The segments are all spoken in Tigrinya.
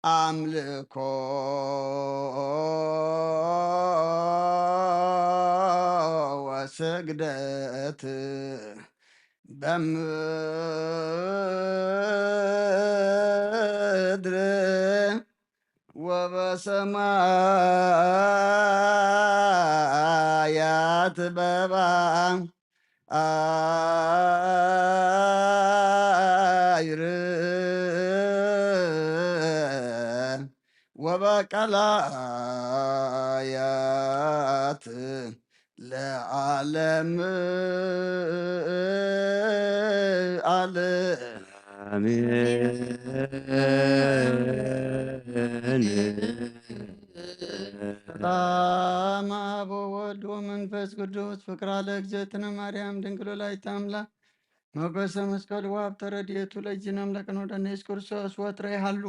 ኣምልኮ ወስግደት በምድር ወበሰማያት በባ አይር ወበቀላያት ለዓለም ዓለም። ሰላም አብ ወወልድ ወመንፈስ ቅዱስ ፍቅራ ለእግዝእትነ ማርያም ድንግል ወላዲተ አምላክ ሞገሰ መስቀሉ ሀብተ ረድኤቱ ለእግዚእነ አምላክነ ወመድኃኒነ ኢየሱስ ክርስቶስ ወትረ ይሃሉ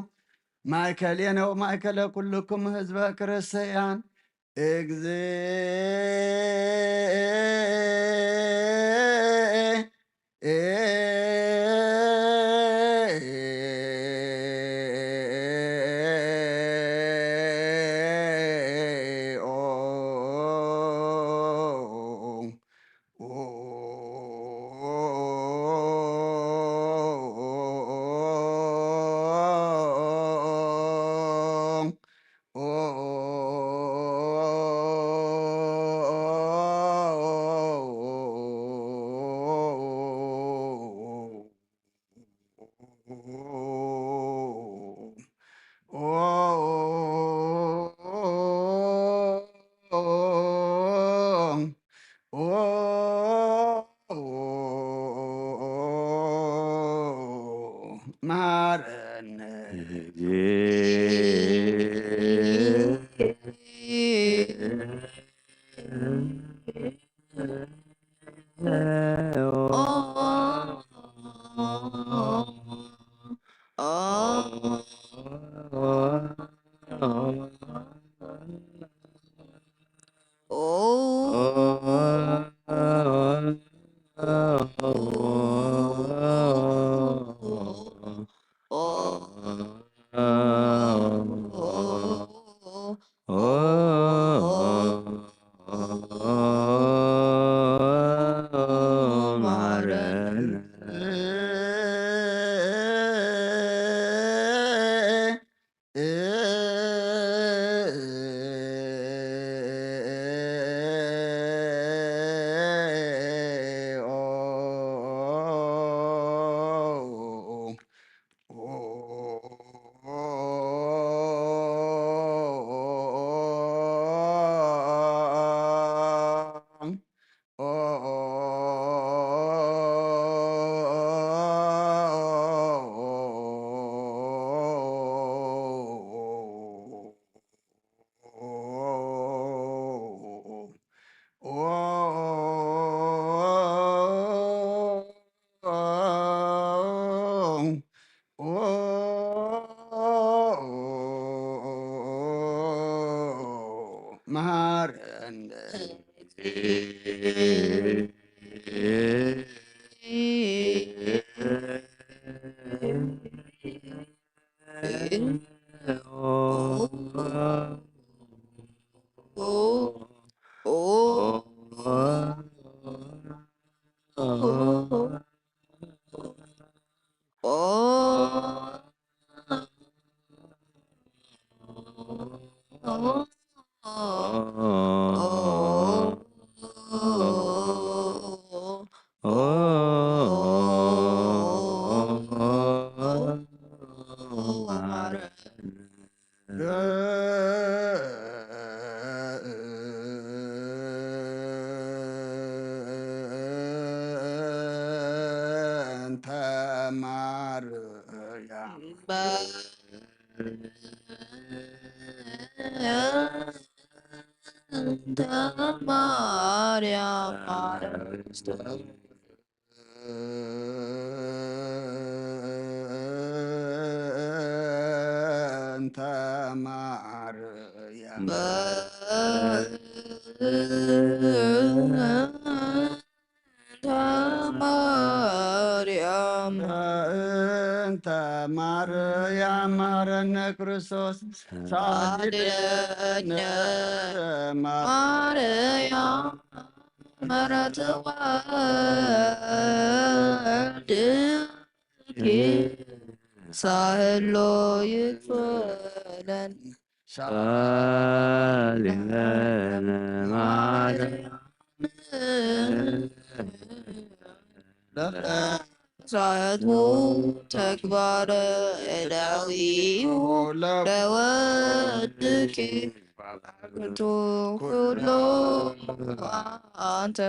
ማእከሌነ ወማእከለ ኩልክሙ ህዝበ ክርስቲያን። እግዝእ መሐረነ። መሐረነ። እንተ ማርያም። እንተ ማርያም ማርያም። እንተ ማርያም። እንተ ማርያም። እንተ ማርያም ማረነ ክርስቶስ ሳድለነ። ማርያም ምሕረት ወልድኪ ሳህሎ ይክፈለን። ሳሊለነ ማርያም። ሳያቱ ተግባረ እዳዊሁ ለወድኪ ኩሎ አንተ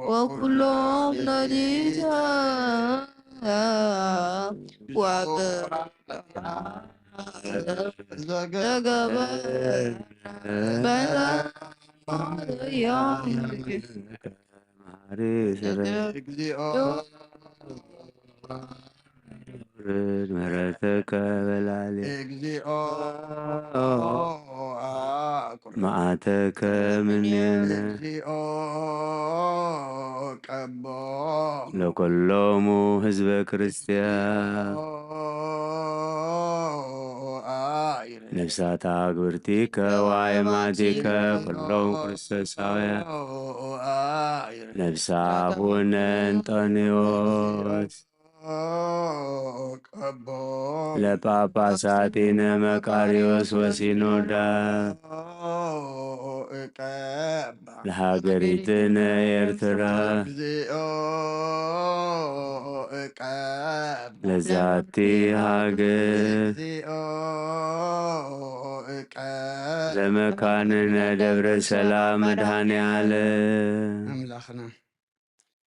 ወኩሎም ለሊተ ወብርሃ ዘገበረ በማርያም መሐሪ ስረ እግዚኦ ውርድ ምሕረተከ በላዕሌ እግዚኦ መዓተከ ምኔነ እግዚኦ ቀቦ ለኩሎሙ ህዝበ ክርስቲያን። ነፍሳታ ግብርቲከ ዋየማቲከ ኩሎም ክርስቶሳውያን። ነፍሳ አቡነ እንጦንዮስ ለጳጳሳቲነ መቃርዮስ ወሲኖዳ ለሃገሪትነ ኤርትራ ለዛቲ ሃገር ለመካንነ ደብረ ሰላም መድኃኔ ዓለም። ኣምላኽና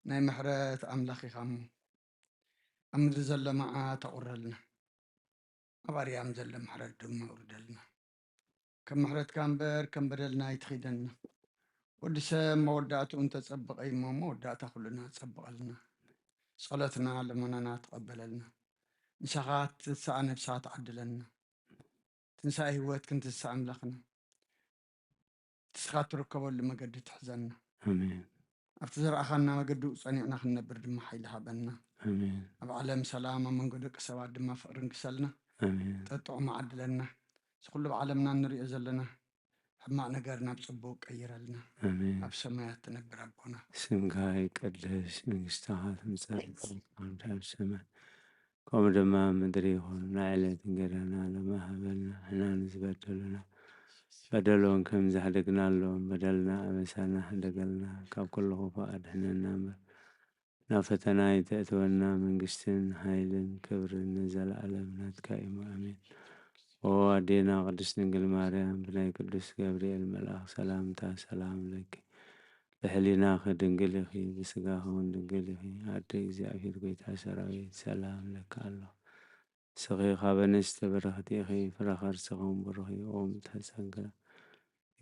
ናይ ምሕረት ኣምላኽ ኢኻ እሞ፣ ኣብ ምድሪ ዘሎ መዓት ኣቑረልና፣ ኣብ ኣርያም ዘሎ ምሕረት ድማ ኣውርደልና። ከም ምሕረትካ እምበር ከም በደልና ኣይትኺደና። ወዲ ሰብ መወዳእትኡ እንተጸበቐ እሞ መወዳእታ ኩልና ጸብቐልና። ጸሎትና ልመናና ተቐበለልና። ንሳኻ ትንሳእ ነፍሳ ትዓድለና። ትንሳኤ ህይወት ክንትንሳእ ኣምላኽና። ንስኻ እትርከበሉ መገዲ ትሕዘና። ኣሜን። ኣብቲ ዘርኣኻና መገዲ ጸኒዕና ክንነብር ድማ ሓይሊ ሃበና። ኣሜን። ኣብ ዓለም ሰላም፣ ኣብ መንጎ ደቂ ሰባት ድማ ፍቕርን ግሰልና። ኣሜን። ጥዑም ዓድለና። እዚ ኩሉ ኣብ ዓለምና እንሪኦ ዘለና ሕማቕ ነገር ናብ ጽቡቕ ቀይረልና። ኣሜን። ኣብ ሰማያት ትነብር ኣቦና። ስምካ ይቀደስ፣ መንግስትኻ ትምጻእ፣ ፈቃድካ ኣብ ሰማይ ከምኡ ድማ ኣብ ምድሪ ይኹን። ናይ ዕለት እንጀራና ሎሚ ሃበና፣ ንሕና ንዝበደሉና በደሎም ከም ዝሕደግናሎም፣ በደልና ኣበሳና ሕደገልና፣ ካብ ኩሉ ክፉእ ኣድሕነና እምበር፣ ናብ ፈተና ኣይተእትወና፣ መንግስትን ሓይልን ክብርን ንዘለኣለም ናትካ እዩ። ኣሜን። ኦ ኣዴና ቅድስት ድንግል ማርያም፣ ብናይ ቅዱስ ገብርኤል መልኣኽ ሰላምታ ሰላም ለኪ፣ ብሕሊናኺ ድንግል ኢኺ፣ ብስጋኺ እውን ድንግል ኢኺ። ኣደ እግዚኣብሔር፣ ጎይታ ሰራዊት፣ ሰላም ለኪ ኣሎ። ንስኺ ካብ ኣንስቲ ብርኽቲ ኢኺ፣ ፍረ ከርስኺ እውን ብሩኽ እዩ። ኦም ተጸንግረ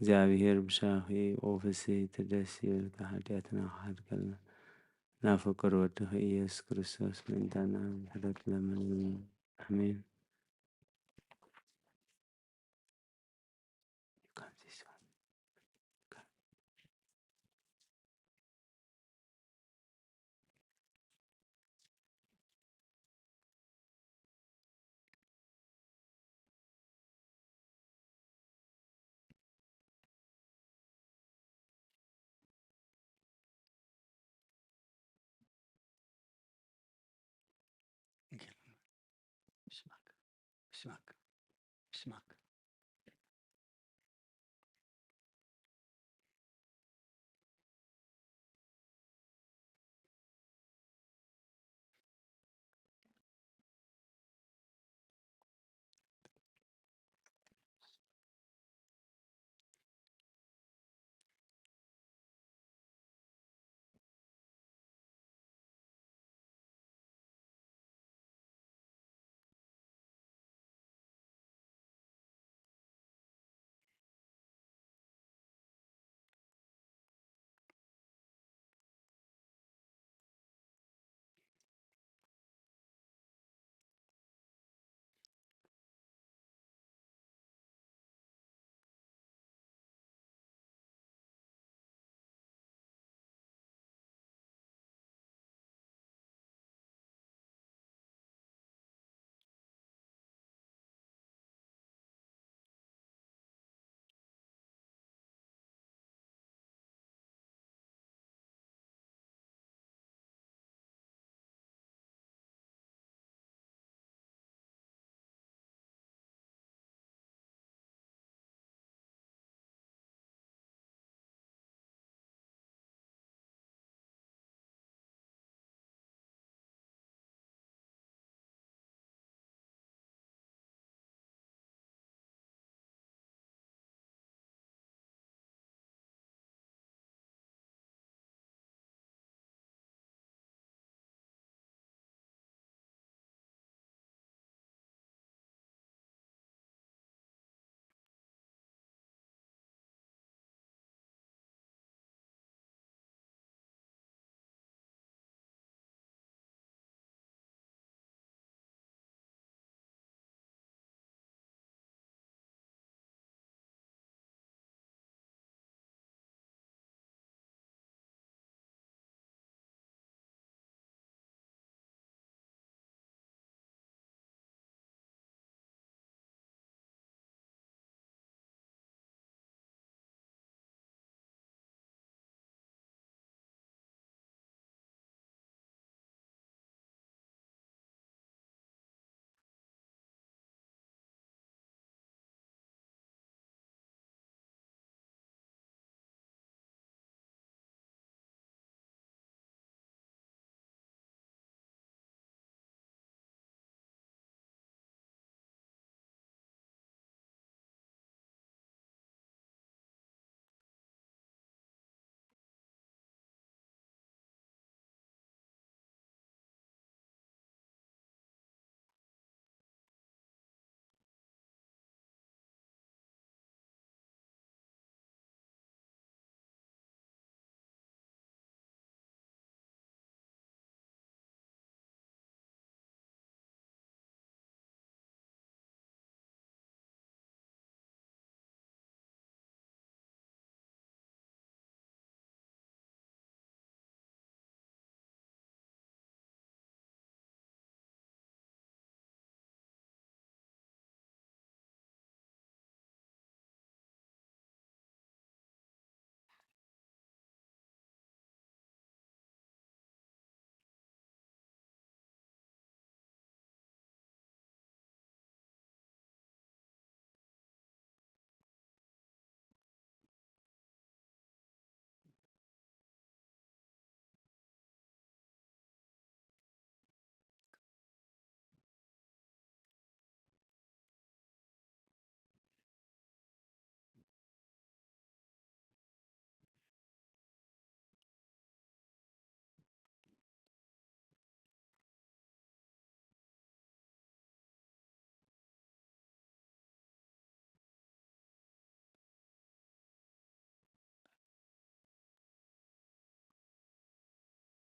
እግዚኣብሔር ምሳኺ። ኦ ፍስሕቲ ደስ ይበልኪ፣ ሓጢኣትና ክሓድገልና ናብ ፍቅር ወድኺ ኢየሱስ ክርስቶስ ምእንታና ምሕረት ለምንልና። ኣሜን።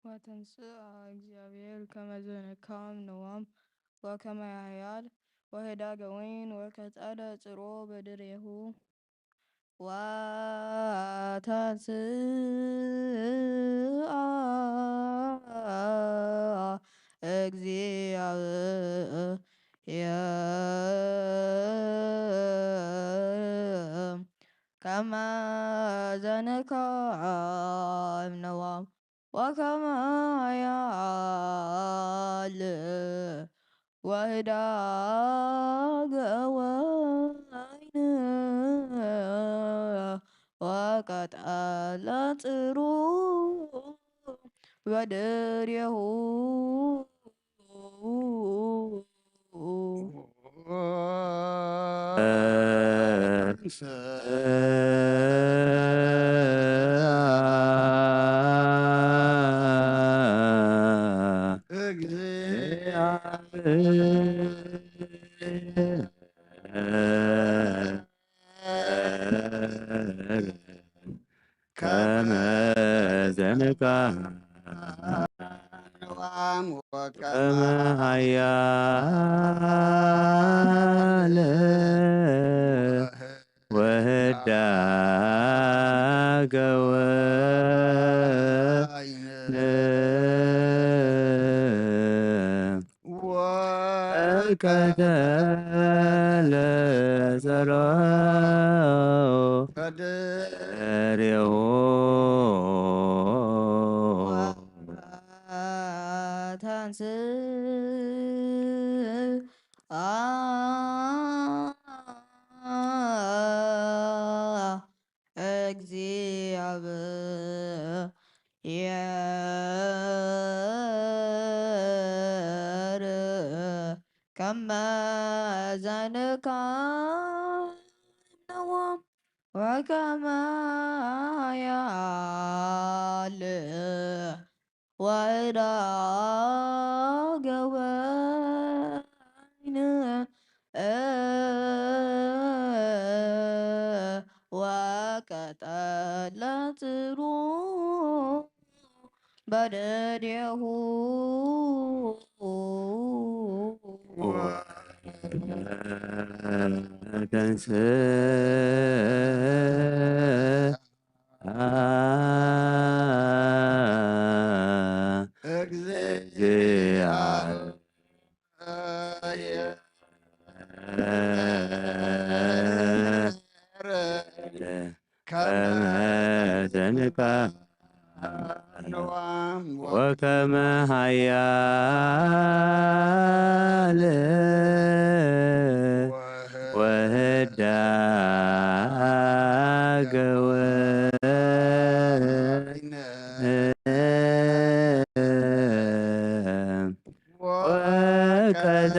ወተንስአ እግዚኣብሔር ከመ ዘነካም ነዋም ወከመ ያህያል ወህዳገ ወይን ወከጸደ ጽሮ በድሬሁ። ወተንስአ እግዚኣብሔር ከመ ዘነካም ነዋም ወከመ ያህያል ወህዳገ ወይን ወቀጸደ ጽሮ በድሬሁ። ከመ ዘነካ ከመ ኃያል ወህዳገ ወይን ወቀተለ ጸሮ በድሬሁ። ተንስአ እግዚአብሔር ከመ ዘንካነዎም ወከመ ኃያል ወህዳገ ወይን ወቀተለ ጽሩ በደዴሁ። ወተንስአ እግዚአብሔር ከመ ዘንካ ወከመ ኃያል ወህዳገ ወይን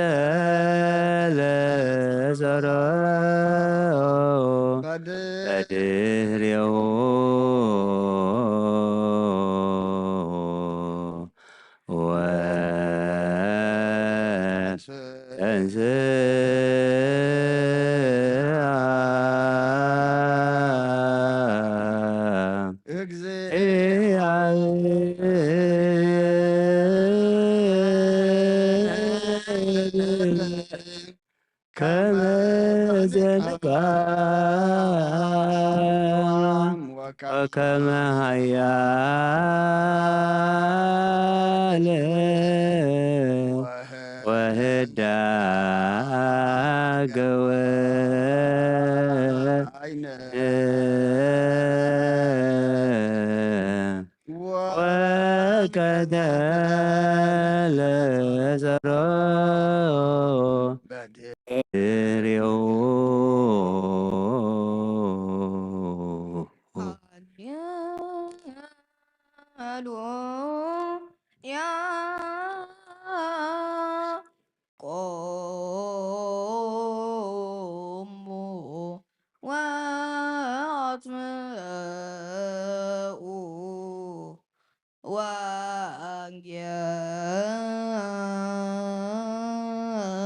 ወቀተለ ጸሮ በድሬሁ። ወተንስአ እግዚአብሔር ከመ ዘንካ ወከመ ኃያል ወህዳገ ወይን ወቀተለ ጸሮ በድሬሁ። ሃሌሉያ። ቆሙ ወአጽምዑ ወንጌል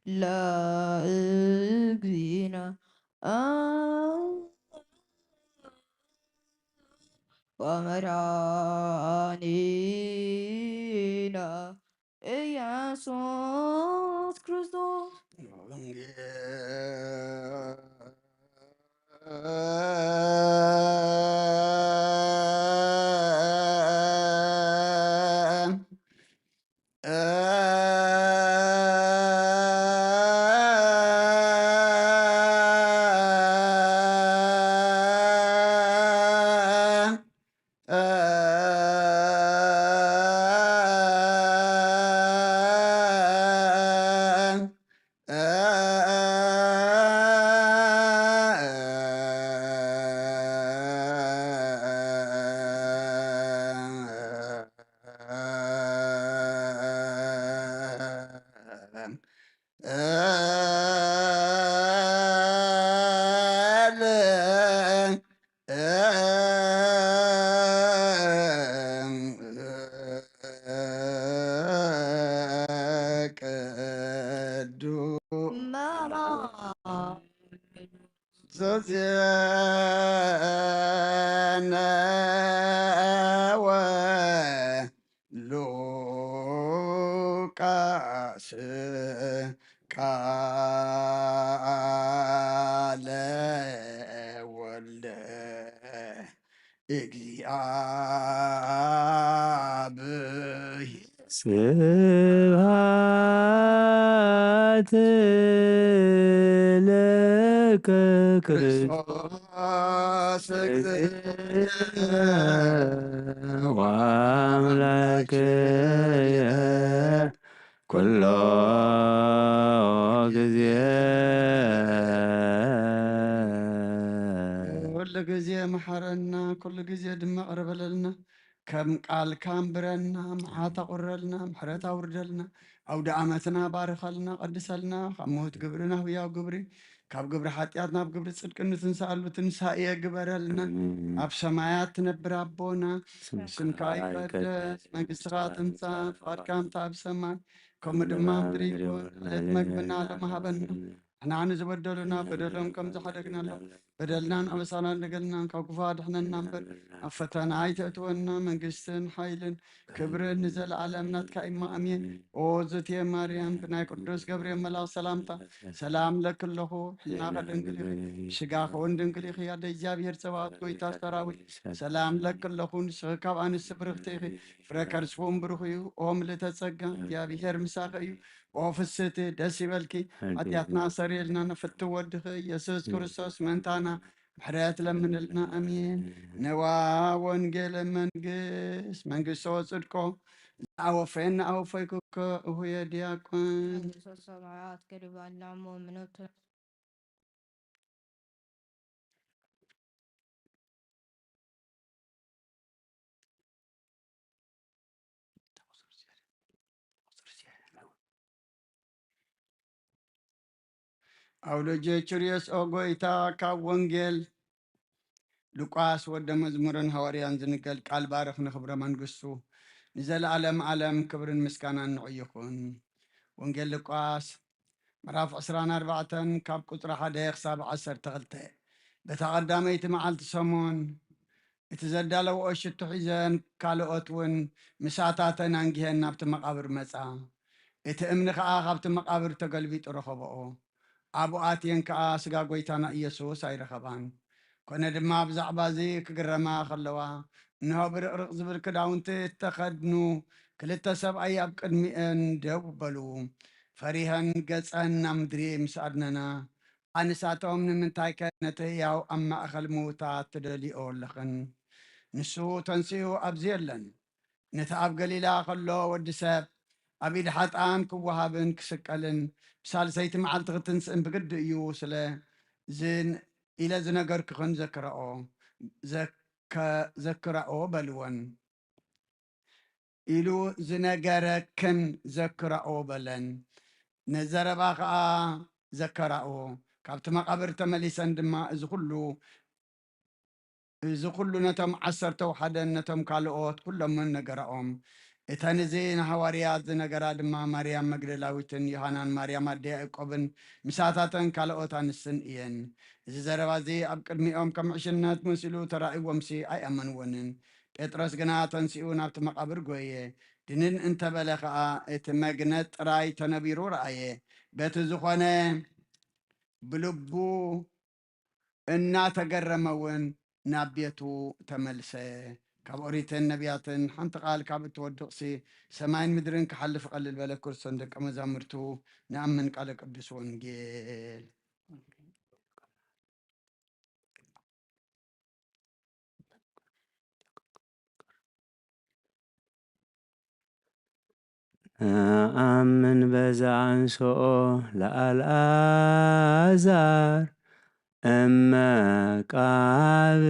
ለእግዚእነ ወመድኃኒነ ኢየሱስ ክርስቶስ። ቅዱስ ዘዜነወ ሉቃስ ቃለ ወልደ እግዚአብሔር። ስብሐት ለከ ክርስቶስ ወአምላክየ ኩሎ ግዜ። ኩሉ ግዜ መሓረና፣ ኩሉ ግዜ ድማ ቅርበለልና። ከም ቃልካ ኣንብረና፣ መዓት ኣቑረልና፣ ምሕረት ኣውርደልና። ኣውደ ዓመትና ባርኸልና፣ ቀድሰልና። ካብ ምዉት ግብሪ ናብ ህያው ግብሪ፣ ካብ ግብሪ ሓጢኣት ናብ ግብሪ ጽድቂ እንትንስኣሉ ትንሳኤ ግበረልና። ኣብ ሰማያት ትነብር ኣቦና፣ ስምካ ይቀደስ፣ መንግስትኻ ትምጻእ፣ ፍቓድካ ከምቲ ኣብ ሰማይ ከምኡ ድማ ኣብ ምድሪ ይኹን። ዕለት መግብና ሎሚ ሃበና። ንሕና ንዝበደሉና በደሎም ከም ዝሓደግናሎም በደልናን ኣበሳናን ንገልና፣ ካብ ክፉ ኣድሕነና እምበር፣ ኣብ ፈተና ኣይተእትወና። መንግስትን ሓይልን ክብርን ንዘለኣለም ናትካ እማ፣ ኣሜን። ኦ ዝትየ ማርያም፣ ብናይ ቅዱስ ገብርኤል መልኣኽ ሰላምታ ሰላም ለኪ ኣለኹ፣ ሕልናኺ ድንግል እዩ፣ ስጋኺ እውን ድንግል እዩ። ኣደ እግዚኣብሔር ጸባኦት፣ ጎይታ ሰራዊት፣ ሰላም ለኪ ኣለኹ፣ ንስኺ ካብ ኣንስቲ ብርኽቲ ኢኺ፣ ፍረ ከርስኺ እውን ብሩኽ እዩ። ኦ ምልእተ ጸጋ፣ እግዚኣብሔር ምሳኺ እዩ። ኦ ፍስህቲ፣ ደስ ይበልኪ፣ ሓጢኣትና ሰርየልና፣ ንፍትው ወድኺ ኢየሱስ ክርስቶስ ምእንታና ምሕረት ለምንልና። ኣሜን። ነዋ ወንጌለ መንግስት፣ መንግስቶ ጽድቆ፣ ዝኣወፈየን ኣወፈይኩኮ እሁየ ዲያቆን። መንግስተ ሰማያት ገዲባላሞ ምኖቱ። ኣውሎጀ ቹርዮስ ኦ ጎይታ፣ ካብ ወንጌል ሉቃስ ወደ መዝሙርን ሃዋርያን ዝንገል ቃል ባርኽ ንኽብረ መንግስቱ፣ ንዘለዓለም ዓለም ክብርን ምስጋናን ንዑ ይኹን። ወንጌል ሉቃስ ምዕራፍ ዕስራን ኣርባዕተን ካብ ቁጽሪ ሓደ ክሳብ ዓሰርተ ክልተ። በታ ቀዳመይቲ መዓልቲ ሰሙን፣ እቲ ዘዳለውኦ ሽቱ ሒዘን ካልኦት እውን ምሳታተን ኣንጊሀን ናብቲ መቓብር መጻ። እቲ እምኒ ኸኣ ካብቲ መቓብር ተገልቢጡ ረኸብኦ። ኣብኡ ኣትየን ከኣ ስጋ ጐይታና ኢየሱስ ኣይረኸባን። ኰነ ድማ ብዛዕባ እዚ ክግረማ ኸለዋ፣ እንሆ ብርቕርቕ ዝብል ክዳውንቲ እተኸድኑ ክልተ ሰብኣይ ኣብ ቅድሚኤን ደው በሉ። ፈሪሀን ገጸን ናብ ምድሪ ምስ ኣድነና፣ ኣንሳቶም ንምንታይከ ነቲ ህያው ኣብ ማእከል ምዉታት ትደልይኦ ኣለኽን? ንሱ ተንሲኡ ኣብዚ የለን። ነቲ ኣብ ገሊላ ኸሎ ወዲ ሰብ ኣብ ኢድ ሓጥኣን ክወሃብን ክስቀልን ብሳልሰይቲ መዓልቲ ክትንስእን ብግዲ እዩ ስለ ዝን-፣ ኢለ ዝነገርክኽን ዘክረኦ፣ ዘከ-፣ ዘክረኦ በልወን። ኢሉ ዝነገረክን ዘክራኦ በለን። ነዘረባ ኸኣ ዘከራኦ። ካብቲ መቓብር ተመሊሰን ድማ እዚ ኹሉ፣ እዚ ኹሉ ነቶም ዓሰርተ ወሓደን ነቶም ካልኦት ኩሎምን ነገራኦም። እተን እዚ ንሃዋርያት ዝነገራ ድማ ማርያም መግደላዊትን ዮሃናን ማርያም ኣደ ያዕቆብን ምሳታተን ካልኦት ኣንስትን እየን። እዚ ዘረባ እዚ ኣብ ቅድሚኦም ከም ዕሽነት መሲሉ ተራእይዎምሲ ኣይኣመንዎንን። ጴጥሮስ ግና ተንሲኡ ናብቲ መቓብር ጎየ። ድንን እንተበለ ኸኣ እቲ መግነጥ ጥራይ ተነቢሩ ረኣየ። በቲ ዝኾነ ብልቡ እናተገረመ እውን ናብ ቤቱ ተመልሰ። ካብ ኦሪትን ነቢያትን ሓንቲ ቃል ካብ እትወድቕሲ ሰማይን ምድርን ክሓልፍ ቀልል በለ። ክርስቶን ደቀ መዛሙርቱ ንኣምን ቃለ ቅዱስ ወንጌል። ነኣምን በዛ ኣንስኦ ለኣልኣዛር እመ ቃብር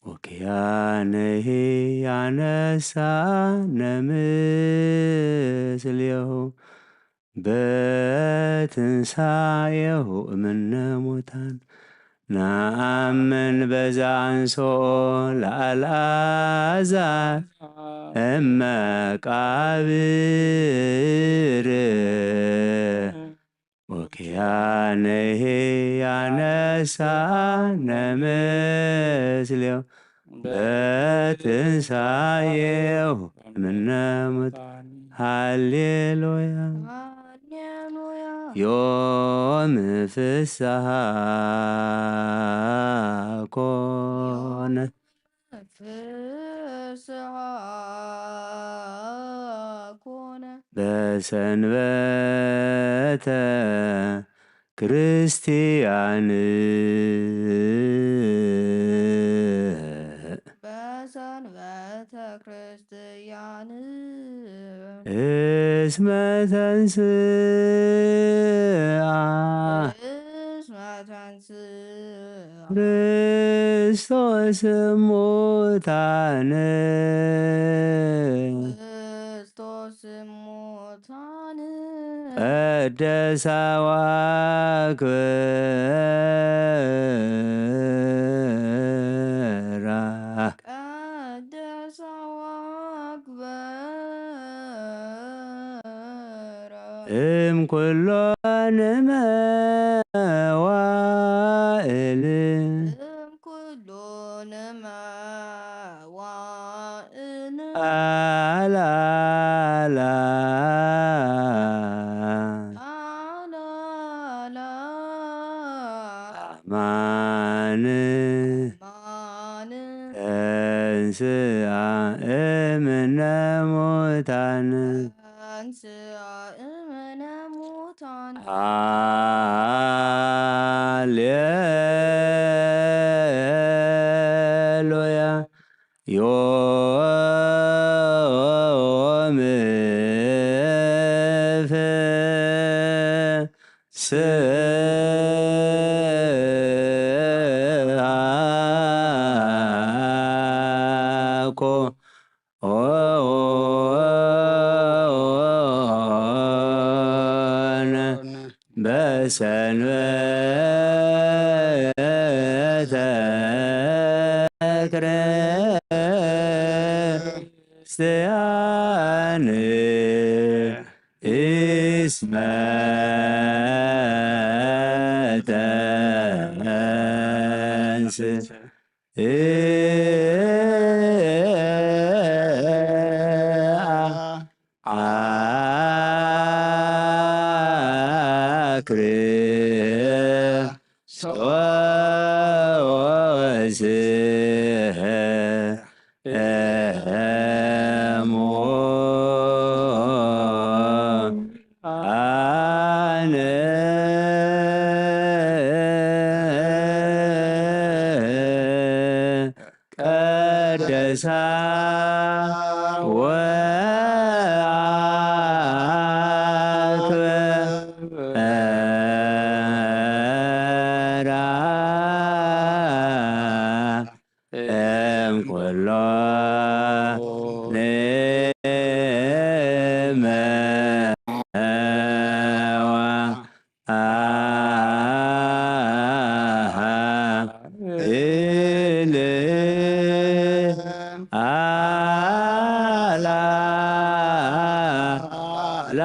ወኪያነሂ ያነሳ ነምስሌሁ በትንሳኤሁ እምነ ሙታን። ነኣምን በዛ ኣንስኦ ለኣልኣዛር እመ ቃብር ወኪያነሂ ያነሳ ነምስሌሁ በትንሳኤሁ እምነ ሙታን። ሃሌሉያ። ሃሌሉያ። ዮም ፍስሃ ኮነ። ፍስሃ ኮነ። በሰንበተ ክርስቲያን። በሰንበተ ክርስቲያን። እስመ ተንስአ። እስመ ተንስአ። ክርስቶስ እሙታን። ክርስቶስ እሙታን። ቀደሳ ወአክብራ። ቀደሳ ወአክብራ። እም ኩሎን መዋእል። እም ኩሎን መዋእል። አላላ። አላላ። አማን። አማን። ተንስአ እምነ ሙታን። ተንስአ እምነ ሙታን። ሃሌሉያ። ዮም ፍስሃ ኮነ። በሰንበተ ክርስቲያን እስመ ተንስ ቀደሳ ወአክብራ እምኩሎ ላ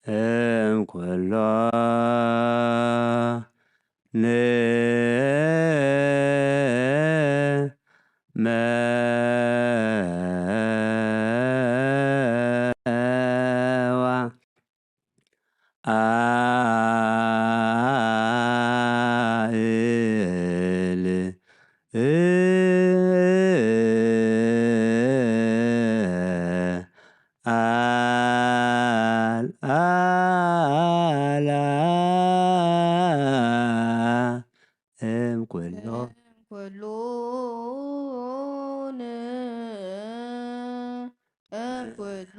እም ኩሎ ንመዋ ኣእል ኣል ኣላ እም ኩሉ ኩሉን እም ኩሉ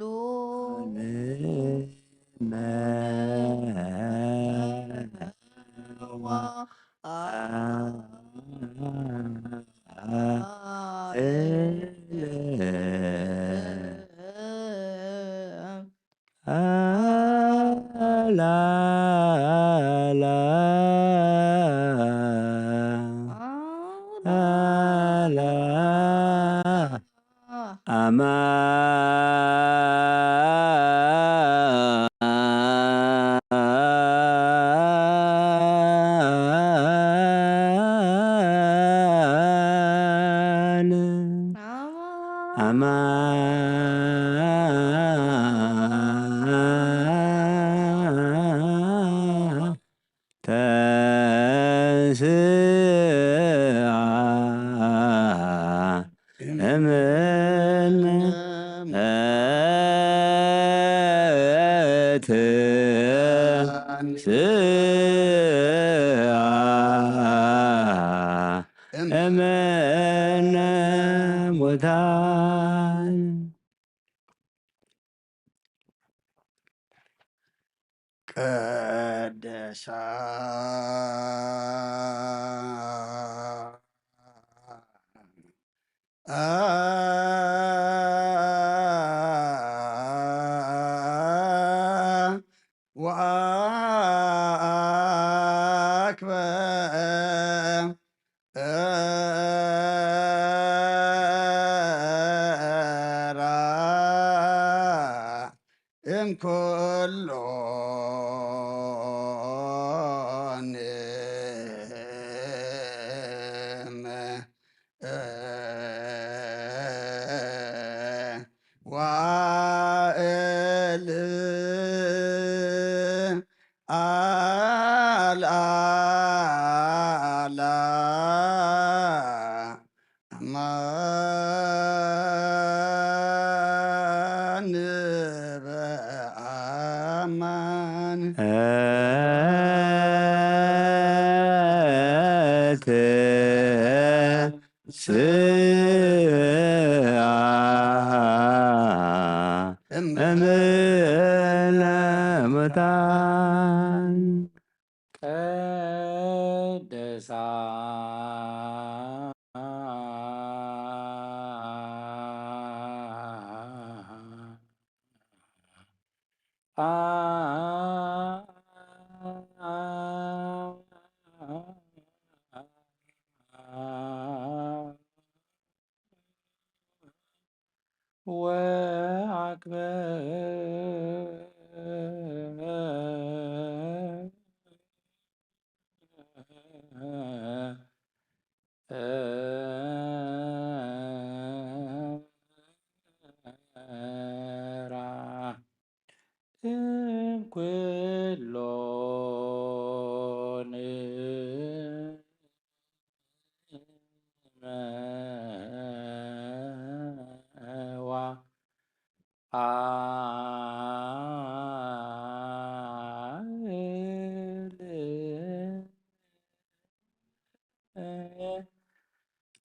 ኣማን ኣማን ተንስአ እምነ እምነ ሙታን። ቀደሳ ወአክበ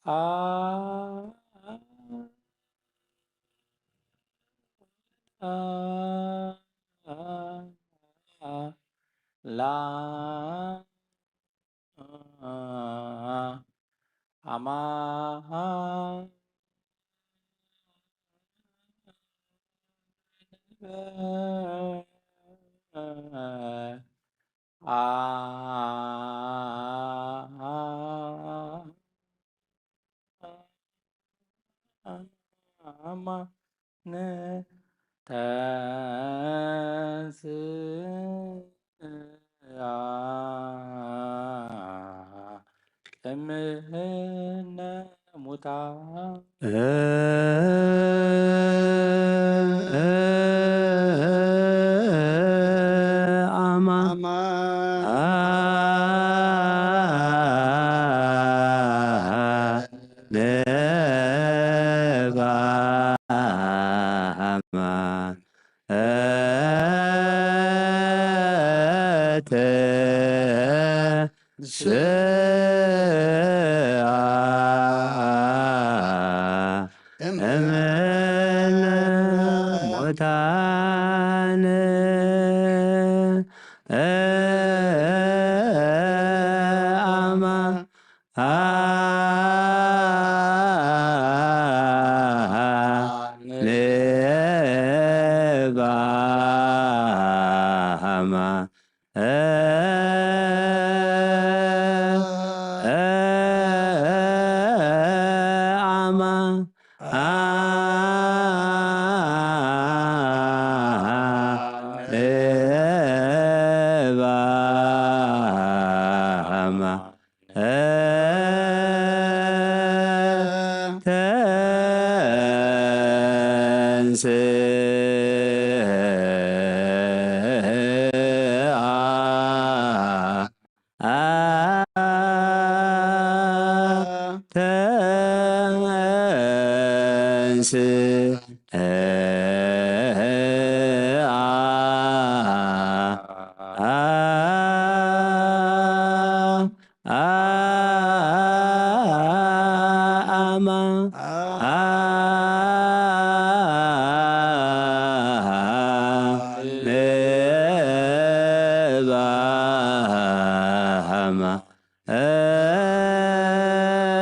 አ አ አ ላ አ ማ አ ማ ን ተንስኣ እምነ ሙታን። ኣማ ኣማ ነባማ ተንስኣ እምነ ሙታን። ኣማ ኣሌባማ ኣማ ኣሌባማ ተንስኣ ተንስኣ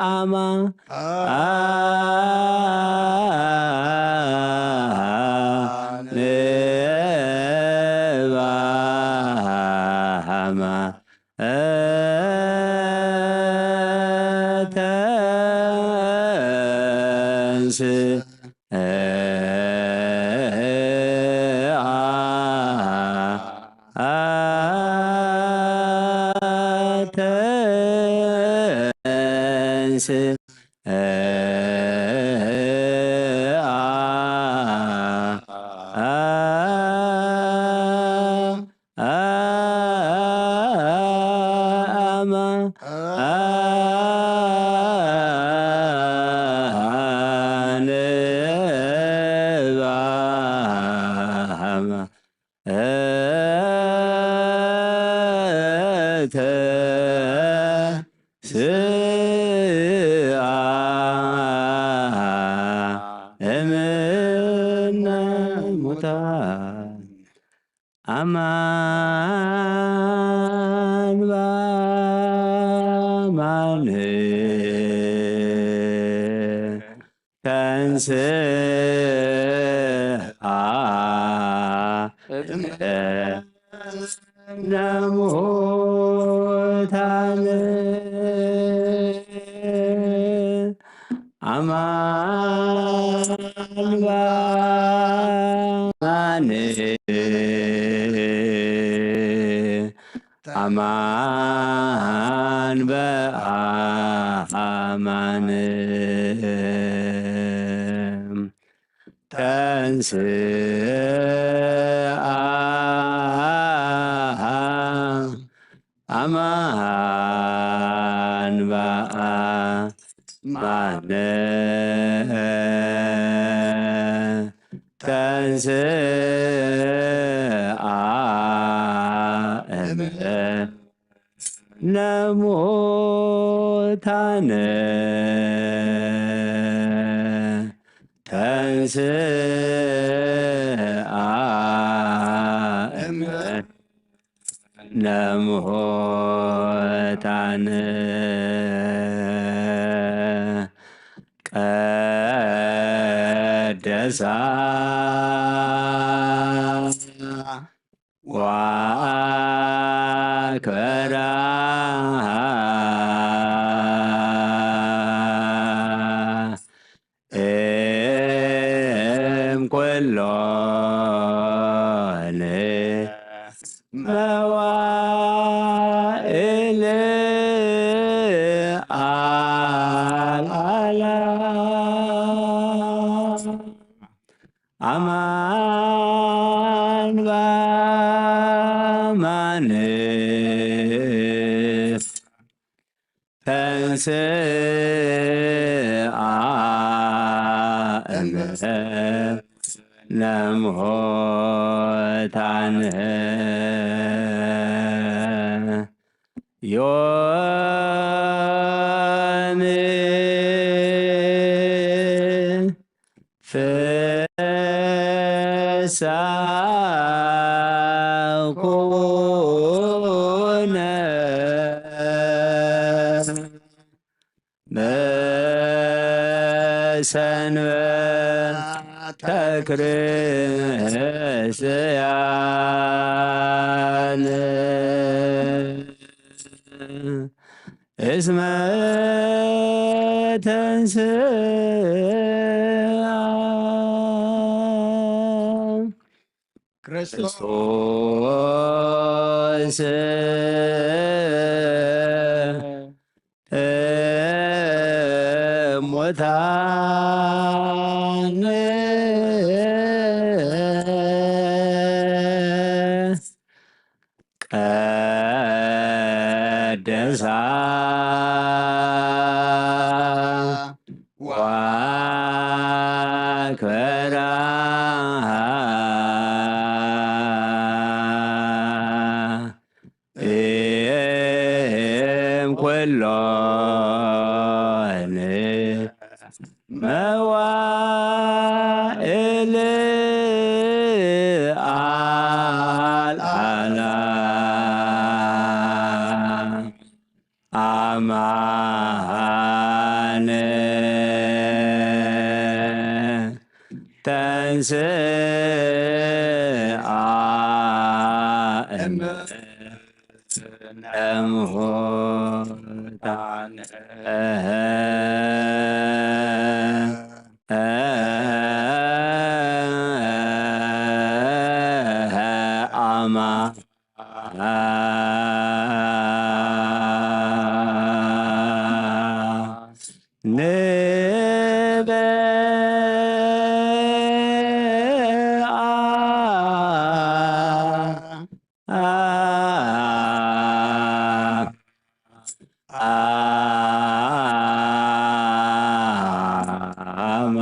ኣማ ኣሌባማ ኣማ ኣሌባማ ተንስኣ ተንስኣ ኣማ ኣሌባማ ተንስኣ እምነ ሙታን። ኣማን በኣማን ተንስኣ እምነ ሙታን። ኣማን በኣማን ኣማን በኣማን ተንስኣ ኣማን በኣማን ተንስኣ እምነ ነሙታን ተንስአ እምነ ሙታን ቀደሳ ወአክበራ እም ኩሎን መዋእል አልዓላ አማን በአማን ተንስአ እምነ ሙታን ዮም ፍስሐ ኩነ በሰንበተ ክርስቲያን እስመ ተንስአ ክርስቶስ እሙታን ቀደሳ ወአክበራ እም ኩሎን መዋእል አልዓላ አማን ተንስአ እምነ ሙታን አማን ንበአ አማ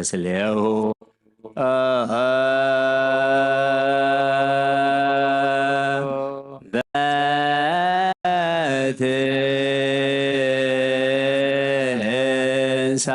ስሌሁ በትንሳ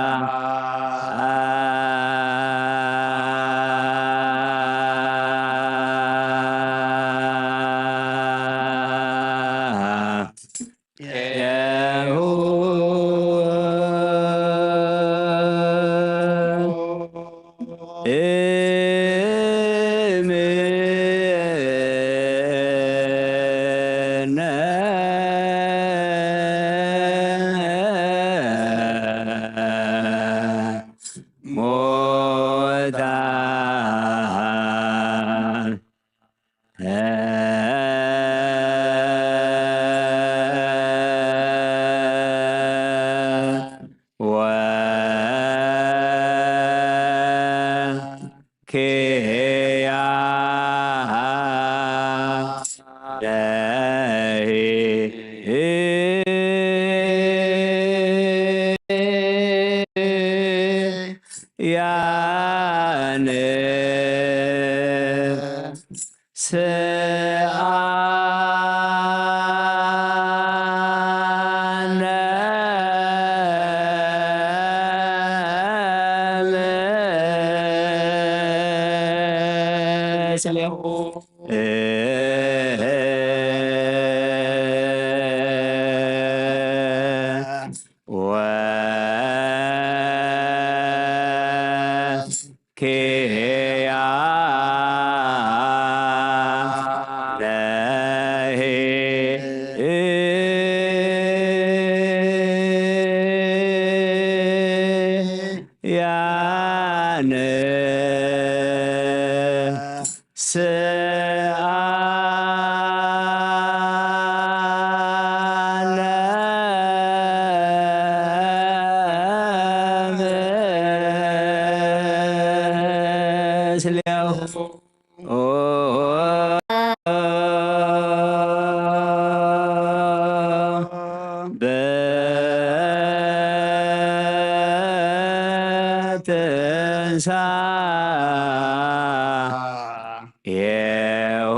ትንሳኤሁ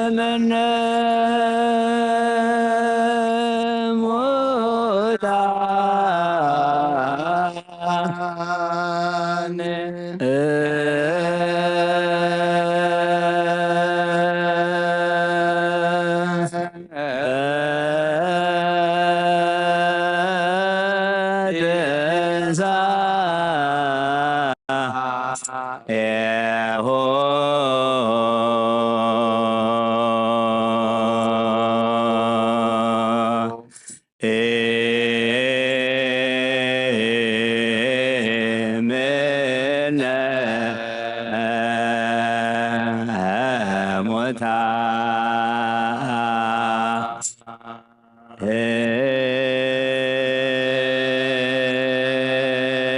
እምነ ሙታን ትንሳኤሁ እምነ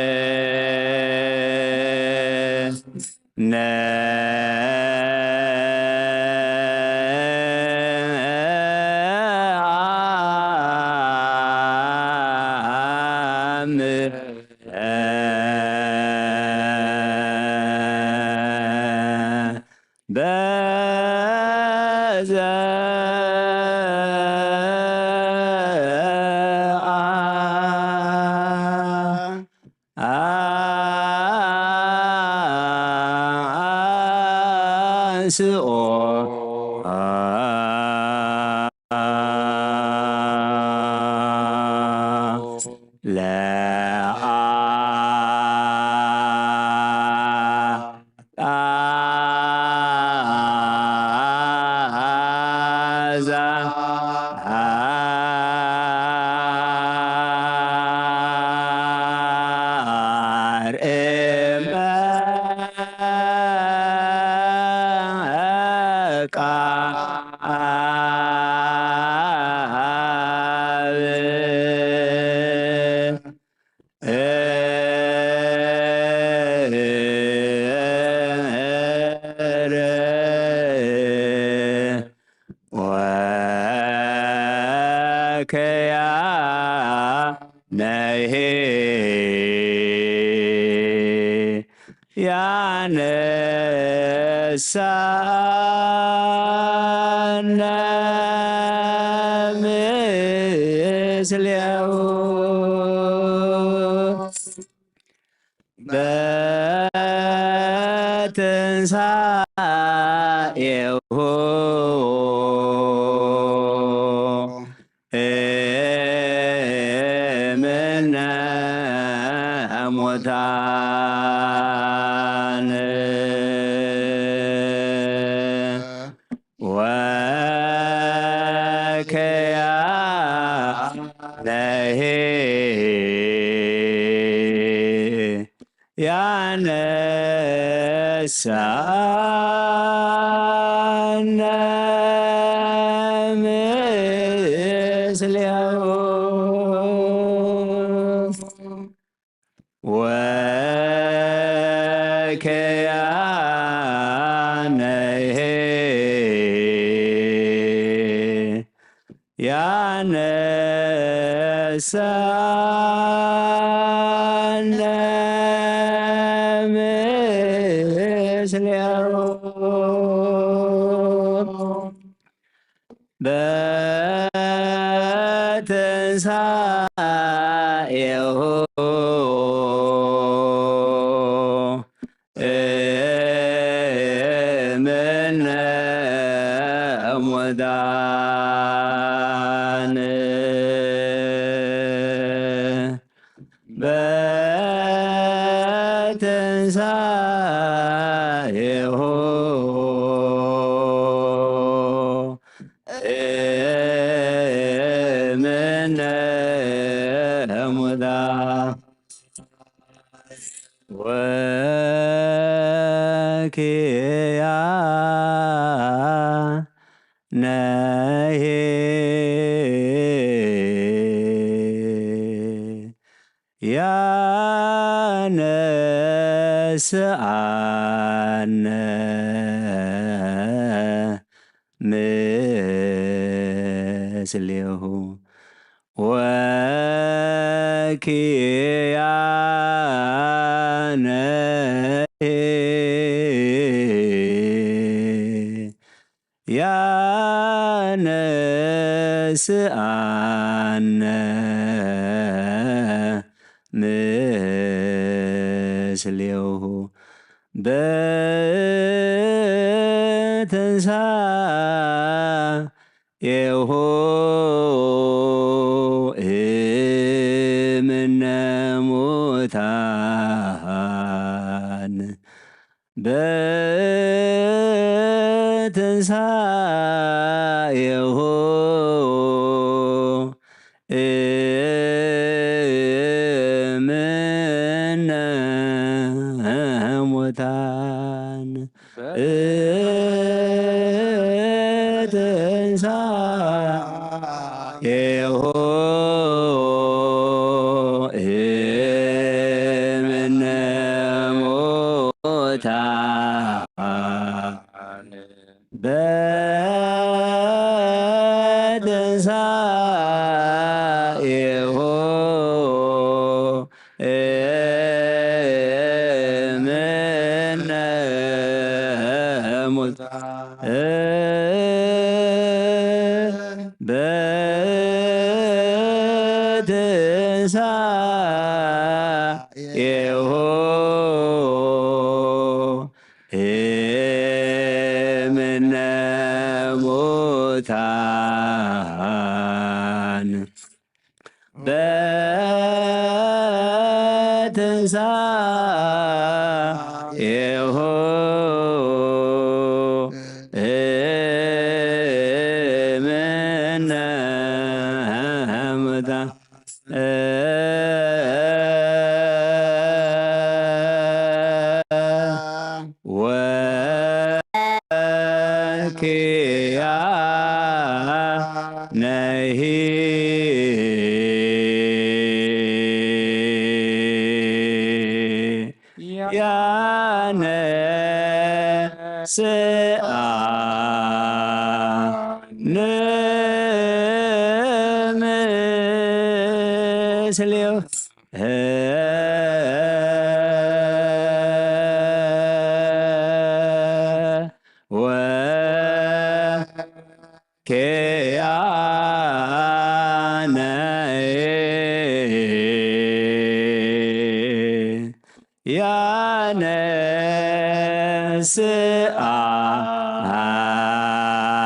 ሙታን ነ በዘ አንስኦ ለአ ጣዛ አርኤመ ቃል ወከያነሂ ያነሳነ ምስሌሁ በትንሳኤሁ እምነ ሙታን ወከያነሂ ያነሳነ ምስሌሁ ወከያነሂ ያነሳነ ምስሌሁ በትንሳኤሁ እምነ ሙታን በትንሳኤሁ እምነ ሙታን ወኪያነሂ ያ ነስኣነ ምስሌሁ ወኪያነ ያነስኣነ ምስሌሁ በትንሳ ኤሁ እምነ ሙታን በትንሳኤሁ እምነ ሙታን በትንሳኤሁ እምነ ሙታን በትንሳኤሁ እምነ ሙታን በትንሳኤሁ እምነ ሙታን በትንሳኤሁ እምነ ሙታን ወኪያነሂ ያነስኣነ ምስሌሁ ወኪያነ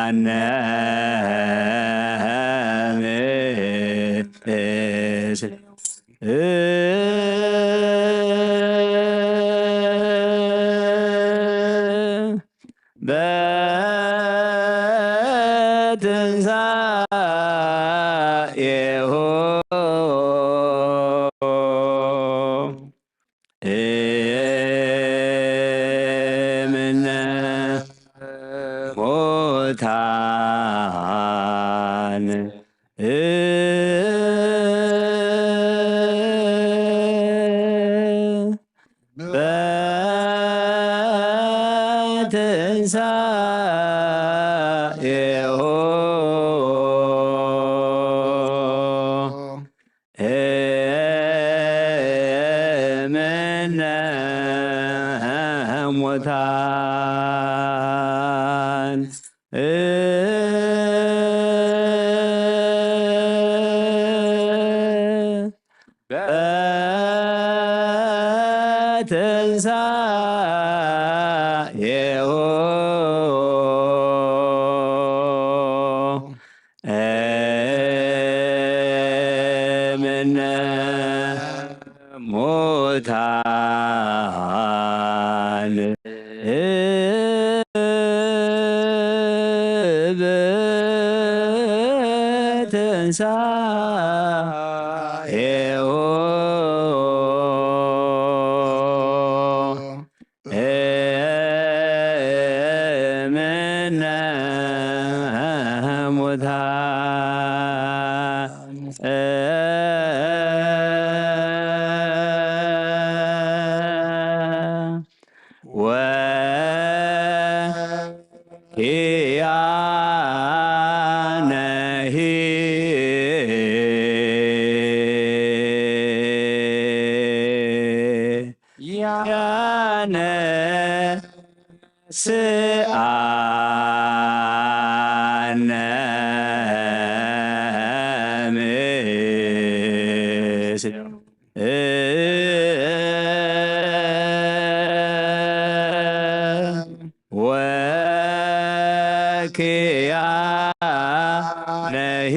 ያነስኣነ ምስሌሁ በትንሳኤሁ እምነ ሙታን በትንሳኤሁ እምነ ሙታን በትንሳኤሁ እምነ ሙታን በትንሳኤሁ እምነ ሙታን ያነስኣነ ምስሌሁ ወኪያነሂ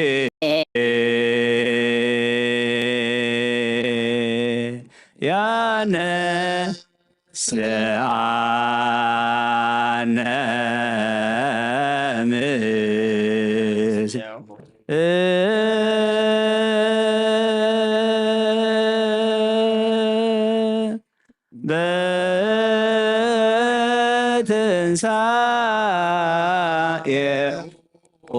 ያነስኣነ ምስሌሁ በትንሳኤሁ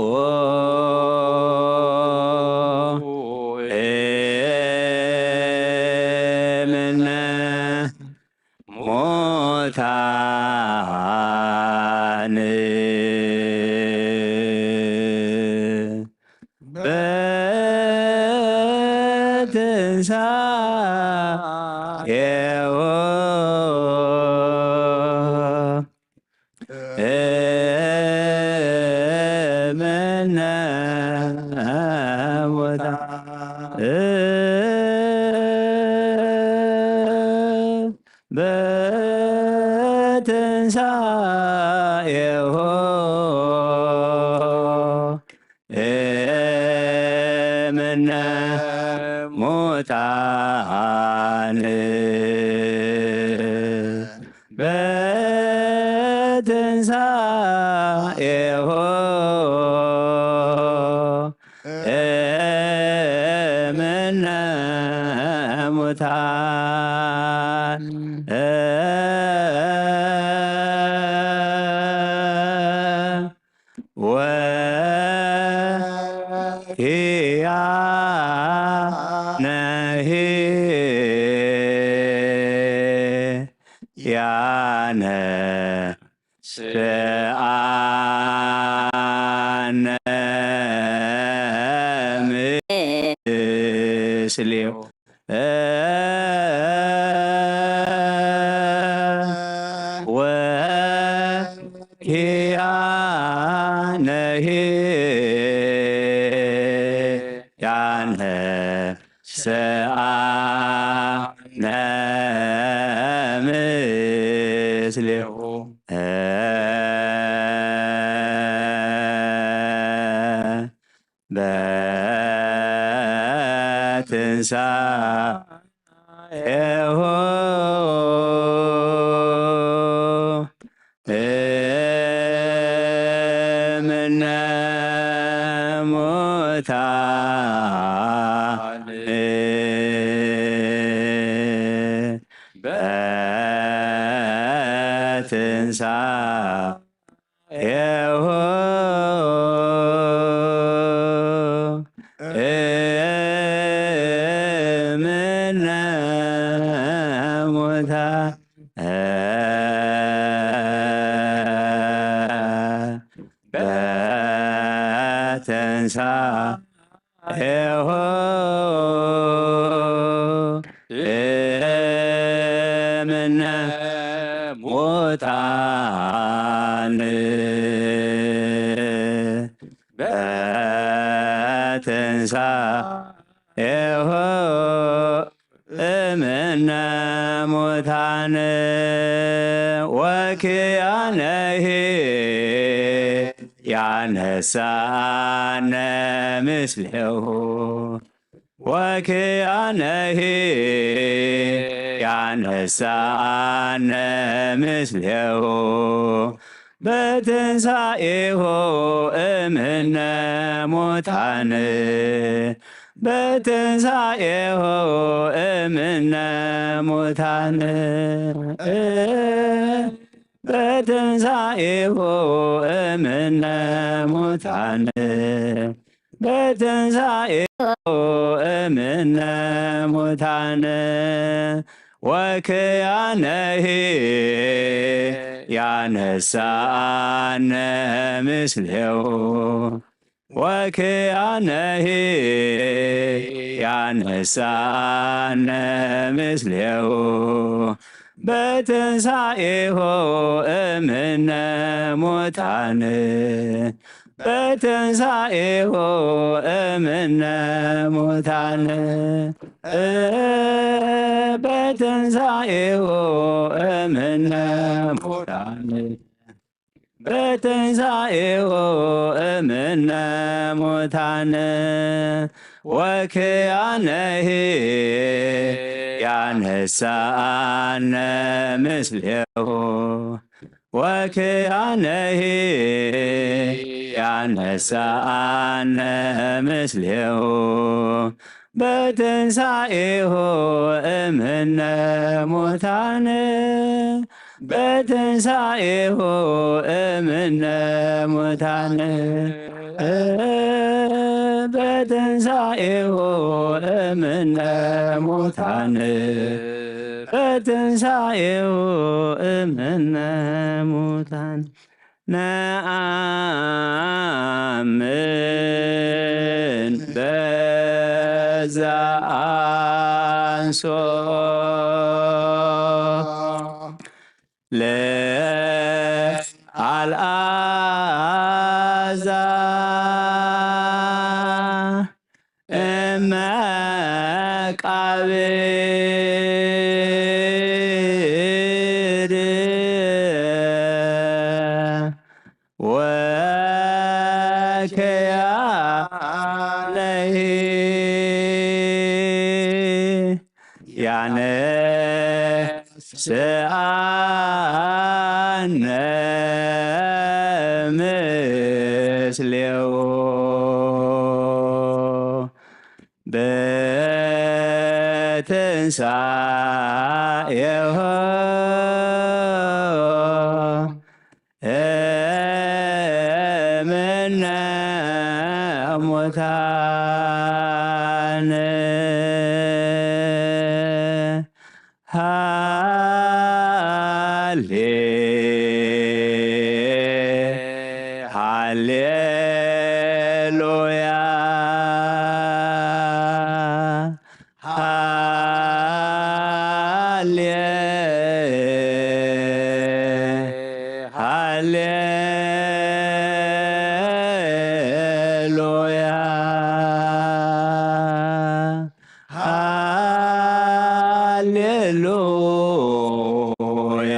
እምነ ሙታን በትንሳኤሁ እምነ ሙታን በትንሳኤሁ እምነ ሙታን በትንሳኤሁ እምነ ሙታን ወኪያነሂ ያነስኣነ ምስሌሁ ወኪያነሂ ያነስኣነ ምስሌሁ በትንሳ ဢሁ እምነ ሙታን በትንሳ ဢሁ እምነ ሙታን በትንሳኤሁ እምነ ሙታን በትንሳኤሁ እምነ ሙታን ወኪያነሂ ያነሳነ ምስሌሁ ወኪያነሂ ያነሳነ ምስሌሁ በትንሳኤሁ እምነ ሙታን በትንሳኤሁ እምነ ሙታን በትንሳኤሁ እምነ ሙታን በትንሳኤሁ እምነ ሙታን ወክያነሂ ያነሳነ ምስሌሁ ወክያነሂ ያነሳነ ምስሌሁ በትንሳኤሁ እምነ ሙታን በትንሳኤሁ እምነ ሙታን በትንሳኤሁ እምነ ሙታን በትንሳኤሁ እምነ ሙታን ወክያነሂ ያነሳነ ምስሌሁ ወክያነሂ ያነሳነ ምስሌሁ በትንሳኤሁ እምነ ሙታን በትንሳኤሁ እምነ ሙታን በትንሳኤሁ እምነ ሙታን በትንሳኤሁ እምነ ሙታን ነአምን በዛ አንሶ ለአልዓዛር እመቃብር ወከያነሂ ያነስአነ ምስሌሁ በትንሳኤሁ እምነ ሙታን ሃሌ ሃሌሉያ ሃሌ ሃሌሉያ ሃሌሉያ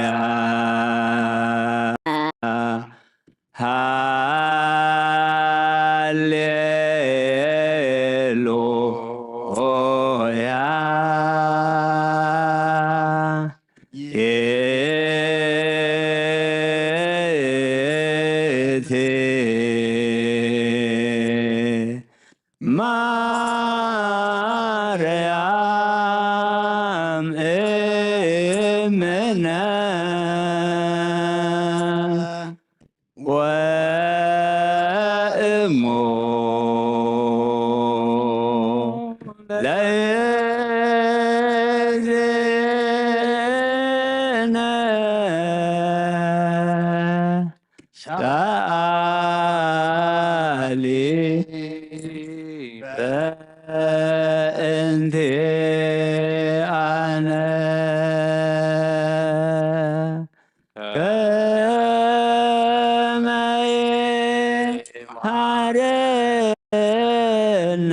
ሃሌሉያ ይእቲ ማርያም እምነ ወእሙ ለእግዝእነ ሰአሊ በእንቲአነ ከመ ይምሃረነ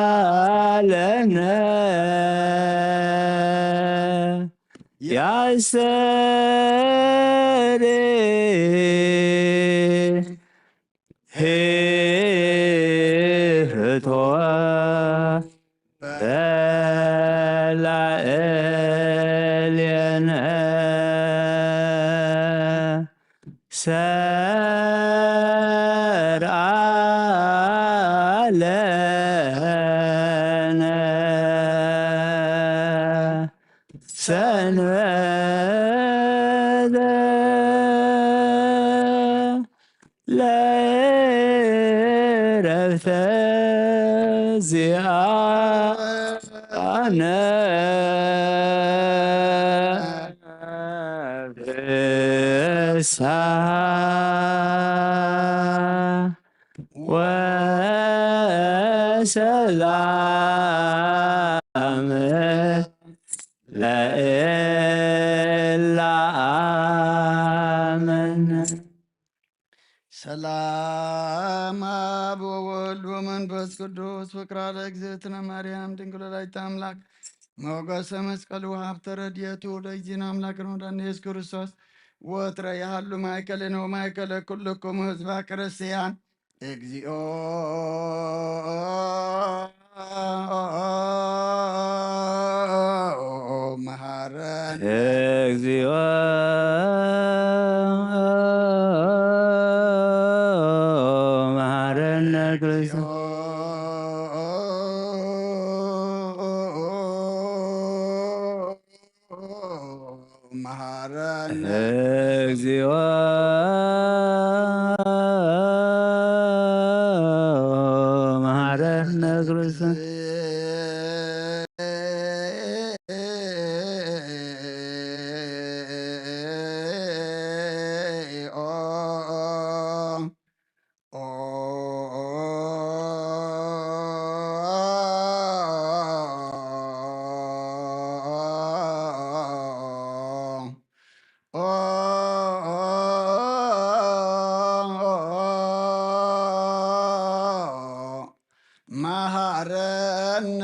ወይሳለነ ያስተሪ ህህቶ በላዕሌነ ሰርዓ ለነ ሰንበተ ለዕረፍተ ዚአነ ፍስሓ ወሰላም ለእለ ኣመነ። ሰላም አብ ወወልድ ወመንፈስ ቅዱስ ፍቅራ ለእግዝእትነ ማርያም ድንግል ወላዲተ አምላክ ሞገሰ መስቀሉ ሀብተ ረድኤቱ ለእግዚእነ አምላክነ ወመድኃኒነ ኢየሱስ ክርስቶስ ወትረ ይሃሉ ማእከሌነ ወማእከለ ኩልክሙ ህዝበ ክርስቲያን። እግዚኦ መሐረነ። እግዚኦ መሐረነ ክርስቶስ። መሐረነ። እግዚኦ መሐረነ ክርስቶስ። መሐረነ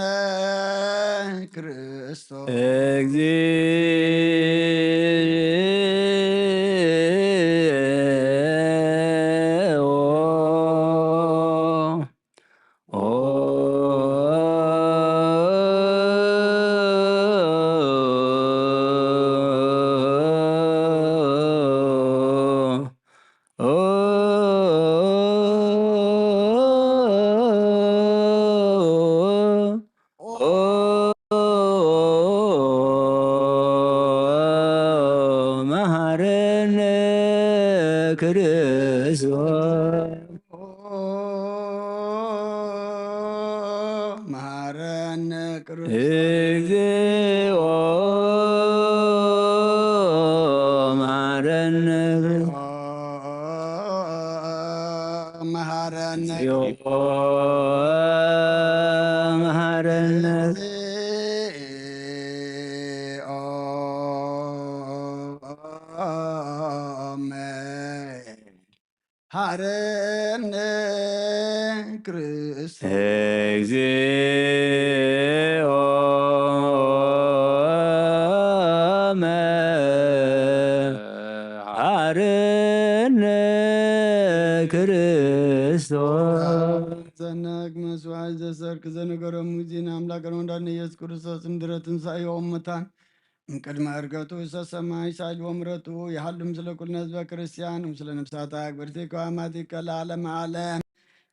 ክርስቶስ። እግዚኦ መሐረነ ክርስቶስ። መሐረነ ክርስቶስ። እግዚኦ መሐረነ ክርስቶስ። መሐረነ። እግዚኦ መሐረነ። መሐረነ ክርስቶስ። እግዚኦ መሐረነ ክርስቶስ። ዘነግ መስዋዕት ዘሰርክ ዘነገሮም ጊዜ ንኣምላክ ወመድኃኒነ ኢየሱስ ክርስቶስ እንድረ ትንሳኤ እሙታን እምቅድመ ዕርገቱ ውስተ ሰማይ ሳይል ወምረቱ ይሃሉ ምስለ ኩልነ ህዝበ ክርስቲያን ምስለ ነፍሳታ ግብርቲ ከዋማቲ ከለዓለመ ዓለም።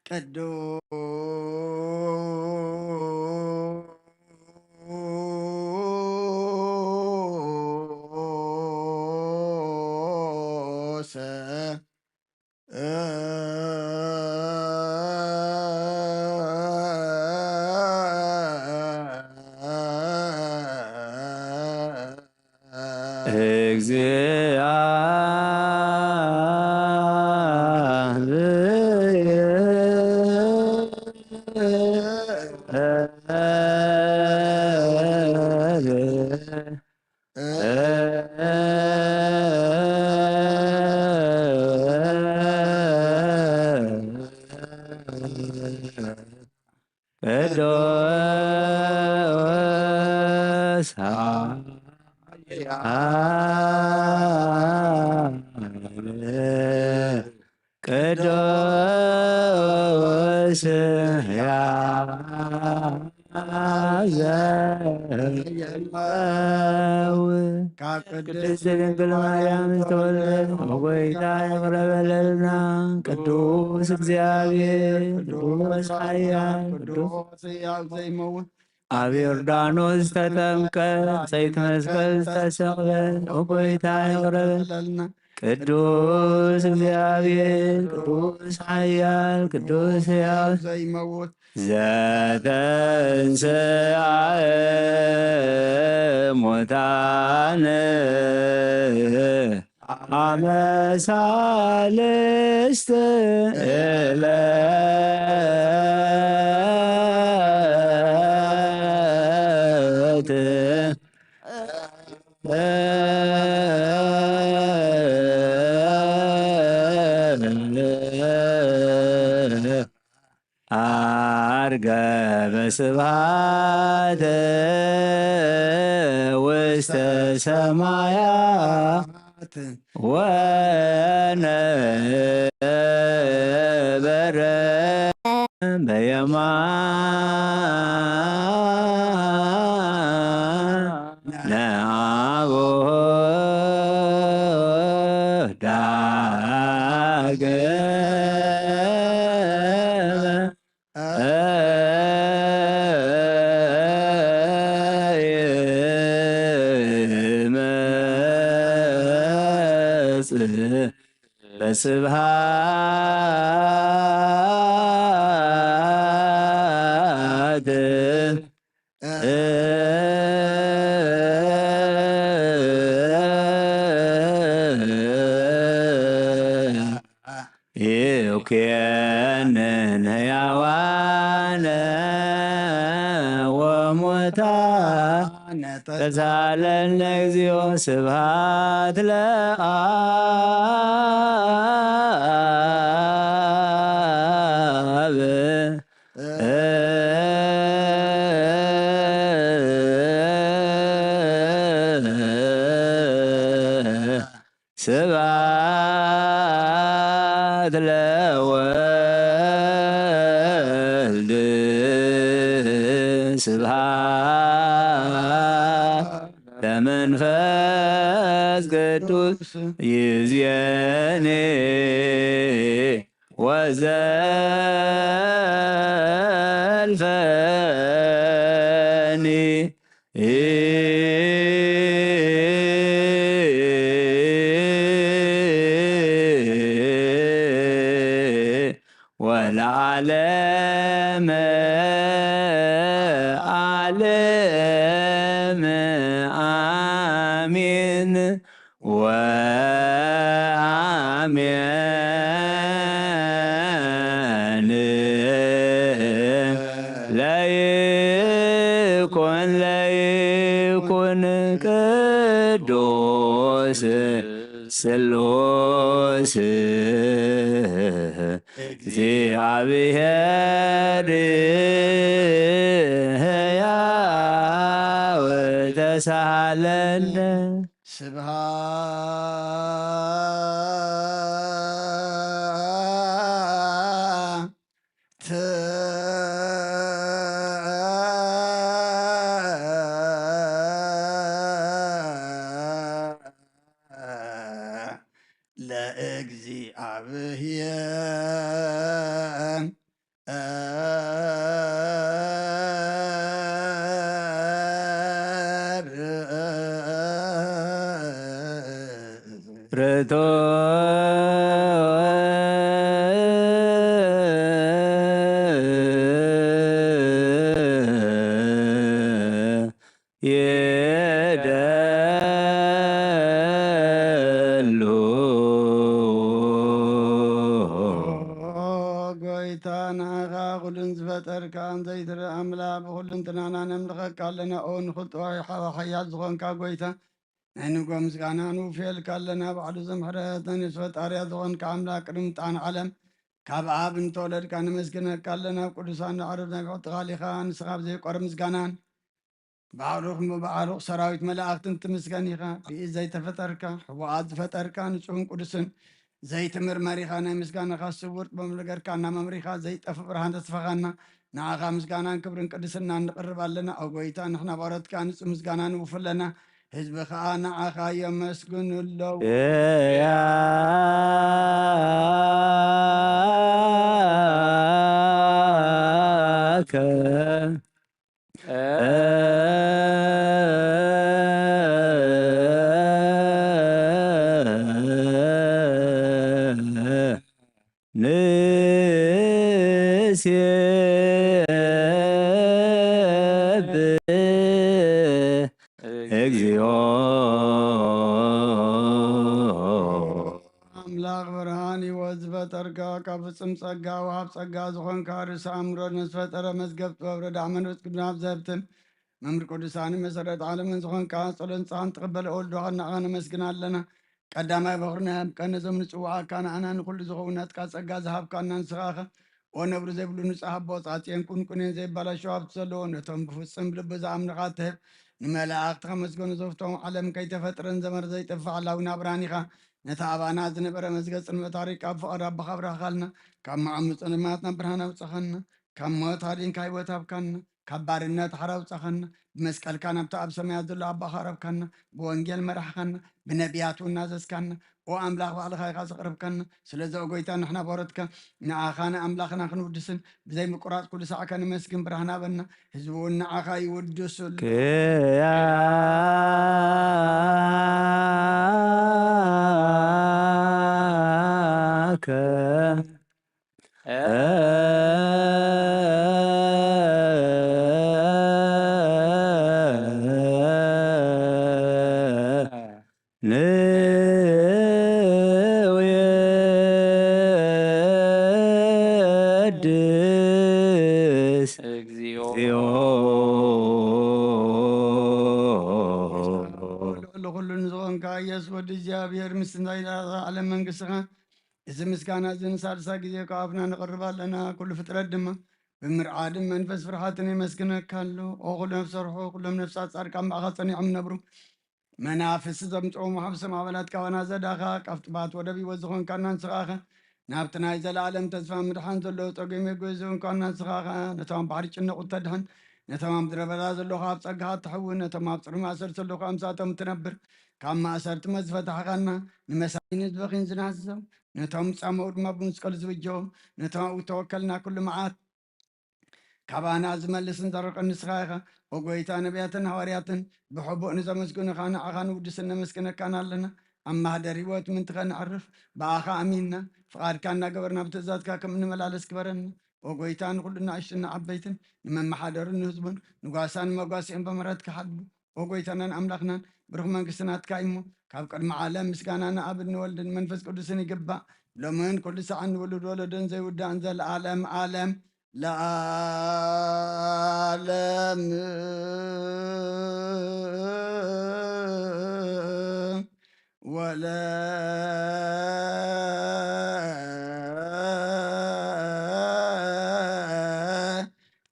ቅዱስ ቅዱስ ኃያል ቅዱስ ሕያው ዘየመውት ካብ ቅድስት ድንግል ማርያም ዝተወልደ ጐይታ ይቕረ በለልና። ቅዱስ እግዚኣብሔር ቅዱስ ኃያል ቅዱስ ሕያው ዘይመውት ኣብ ዮርዳኖስ ዝተጠምቀ ብጸይቲ መስቀል ዝተሰቕለ ኦ ጐይታ ይቕረ በለልና። ቅዱስ እግዚኣብሔር ቅዱስ ኃያል ቅዱስ ሕያው ዘይመውት ዘተንሥአ እሙታን አመ ሳልስት ዕለት አርገ በስብሐት ውስተ ሰማያት ወነበረ በየማነ አቡሁ ዳግመ ይመጽእ በስብሐት ይኩነን ሕያዋነ ወሙታነ ተሳለነ እግዚኦ። ስብሐት ለአብ ስብሐት ለወልድ ስብሐት ለመንፈስ ቅዱስ ይዜኔ ወዘልፈኒ ወለዓለመ ዓለም አሜን። ወአሜን። ለይኩን ለይኩን ቅዱስ ስሉስ እግዚአብሔር ሕያው ተሳለነ። ስብሐት ለእግዚአብሔር ርቶ የደሉ። ጎይታ ንዓኻ ኩሉን ዝፈጠርካ ዘይትርኢ ኣምላኽ ብኹሉ እንትናና ነምልኸካ ኣለና። ኦ ንኽልጦ ሓዋ ሓያል ዝኾንካ ጎይታ ናይ ንጎ ምስጋና ንውፍየልካ ኣለና። ባዕሉ ዘምሕረት ናይ ነፍሲ ፈጣርያ ዝኾንካ ኣምላኽ ቅድሚ ምጣን ዓለም ካብ ኣብ እንተወለድካ ነመስግነካ ኣለና። ኣብ ቅዱሳን ኣዕሩኽ ናይ ብሕቲ ቃል ኢኻ ንስኻ ብዘይቆር ምስጋናን ባዕሩኽ እሞ ባዕሩኽ ሰራዊት መላእኽትን ትምስገን ኢኻ። ብኢድ ዘይተፈጠርካ፣ ሕቡኣት ዝፈጠርካ፣ ንጹህን ቅዱስን ዘይትምርመር ኢኻ። ናይ ምስጋናኻ ስውር ጥበብ ነገርካ እናመምሪኻ ዘይጠፍእ ብርሃን ተስፋኻና። ንዓኻ ምስጋናን ክብርን ቅድስናን ንቕርብ ኣለና። ኦ ጎይታ፣ ንሕና ባሮትካ ንጹህ ምስጋና ንውፍ ኣለና። ህዝቢ ኸኣ ንዓኻ የመስግኑ ኣለዉ። ያከ ንሴብህ እግዚኦ። ፈጠርካ፣ ካብ ፍጹም ጸጋ ወሃብ ጸጋ ዝኾንካ፣ ርእሲ ኣእምሮ ንዝፈጠረ፣ መዝገብ ጥበብ ረዳእ መንፈስ ቅዱስ ኣብ ዘህብትን መምህር ቅዱሳን መሰረት ዓለምን ዝኾንካ፣ ጸሎት ንስኻን ትቕበል ወልዶ ንዓኻ ነመስግን ኣለና። ቀዳማይ በኹርና የሃብካ፣ ነዞም ንጽውዓካ ንኣና ንኹሉ ዝኸውን ናትካ ጸጋ ዝሃብካና ንስኻ ኢኻ። ኦ ነብሪ ዘይብሉ ንጹሕ ኣቦ፣ ጻጽየን ቁንቁኔን ዘይባላሸው ሃብቲ ዘለዎ፣ ነቶም ብፍጹም ልቢ ዝኣምኑኻ ትህብ፣ ንመላእኽቲ ከመስገኑ ዘፍቶም፣ ዓለም ከይተፈጥረን ዘመር ዘይጠፍእ ሓላዊ ናብራን ኢኻ። ነቲ ኣባና ዝነበረ መዝገብ ጽልመት ኣሪቕካ፣ ብፍቓድ ኣቦኻ ኣብራህኻልና። ካብ መዓሙጾ ንማት ናብ ብርሃን ኣውጻኻና። ካብ ሞት ኣድንካ ህይወት ሃብካና። ካብ ባርነት ሓራ ኣውጻኻና። ብመስቀልካ ናብቲ ኣብ ሰማያት ዘሎ ኣቦኻ ኣቕረብካና። ብወንጌል መራሕኻና። ብነቢያት እውን ኣዘዝካና። ኦ ኣምላኽ፣ ባዕልኻ ኢኻ ዘቕረብካና። ስለዚ ኦ ጎይታ፣ ንሕና ባሮትካ ንኣኻ ንኣምላኽና ክንውድስን ብዘይ ምቁራጽ ኩሉ ሳዕ ከነመስግን ብርሃን ሃበና። ህዝቢ እውን ንኣኻ ይውድሱሉ። ክያከ ንውየድስ እግዚኦ። ልዑል ኩሉ ንዝኾንካ ኢየሱስ ወዲ እግዚኣብሔር፣ ምስ ናይ ዘለኣለም መንግስትኻ፣ እዚ ምስጋና እዚ ንሳልሳይ ግዜ ካብ ኣፍና ነቕርብ ኣለና። ኩሉ ፍጥረት ድማ ብምርዓድን መንፈስ ፍርሃትን የመስግነካ ኣሎ። ኦ ኩሉ ነፍሲ ርሑ፣ ኩሎም ነፍሳት ጻድቃን ብኣኻ ጸኒዖም ይነብሩ። መናፍስቲ ዘምጽኦም ሓብሶም ኣባላት ካባና ዘዳኻ፣ ካብ ጥባት ወደብ ህይወት ዝኾንካና ንስኻ ኢኻ። ናብቲ ናይ ዘለኣለም ተስፋ ምድሓን ዘለዎ ጸገም የጎይ ዝኾንካና ንስኻ ኢኻ። ነቶም ኣብ ባሕሪ ጭነቑ ተድሕን፣ ነቶም ኣብ ምድረ በዳ ዘለኹ ኣብ ጸጋኻ ትሕውን፣ ነቶም ኣብ ጽሩይ ማእሰርቲ ዘለኹ ኣምሳቶም ትነብር፣ ካብ ማእሰርቲ መዝፈታሕኻና፣ ንመሳኪን ህዝብኺን ዝናዝዞም፣ ነቶም ዝጻመኡ ድማ ብመስቀሉ ዝብጀዎም፣ ነቶም ኣብኡ ተወከልና ኩሉ መዓት ካባና ዝመልስን ዘርቕን ንስኻ ኢኻ። ኦ ጎይታ፣ ነቢያትን ሃዋርያትን ብሕቡእ ንዘመስግኑኻ ንዓኻ ንውድስን ነመስግነካን ኣለና። ኣብ ማህደር ህይወት ምእንቲ ኸነዕርፍ ብኣኻ ኣሚንና፣ ፍቓድካ እናገበርና ብትእዛዝካ ከም እንመላለስ ግበረና። ኦ ጎይታ፣ ንኹሉ ንኣሽቱን ንዓበይትን፣ ንመመሓደሩን ንህዝቡን፣ ንጓሳን ንመጓስኦን ብምሕረትካ ሓሉ። ኦ ጎይታናን ኣምላኽናን፣ ብሩኽ መንግስቲ ናትካ እዩ እሞ፣ ካብ ቅድሚ ዓለም ምስጋና ንኣብን ንወልድን መንፈስ ቅዱስን ይግባእ፣ ሎምን ኩሉ ሰዓን ንውሉድ ወለዶን ዘይውዳእን ዘለዓለም ዓለም ለዓለም። ወለ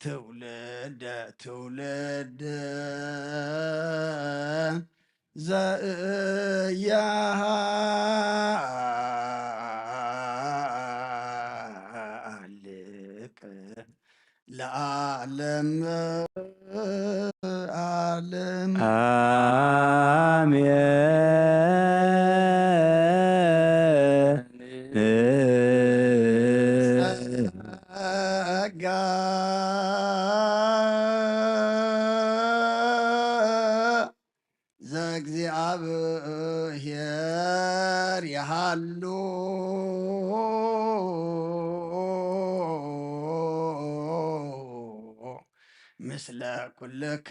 ትውልደ ትውልድ ዘያሃልቅ ለዓለም ዓለም። ኣሜን። ጸጋ ዘእግዚኣብሔር ይሃሉ ምስለ ኩልክን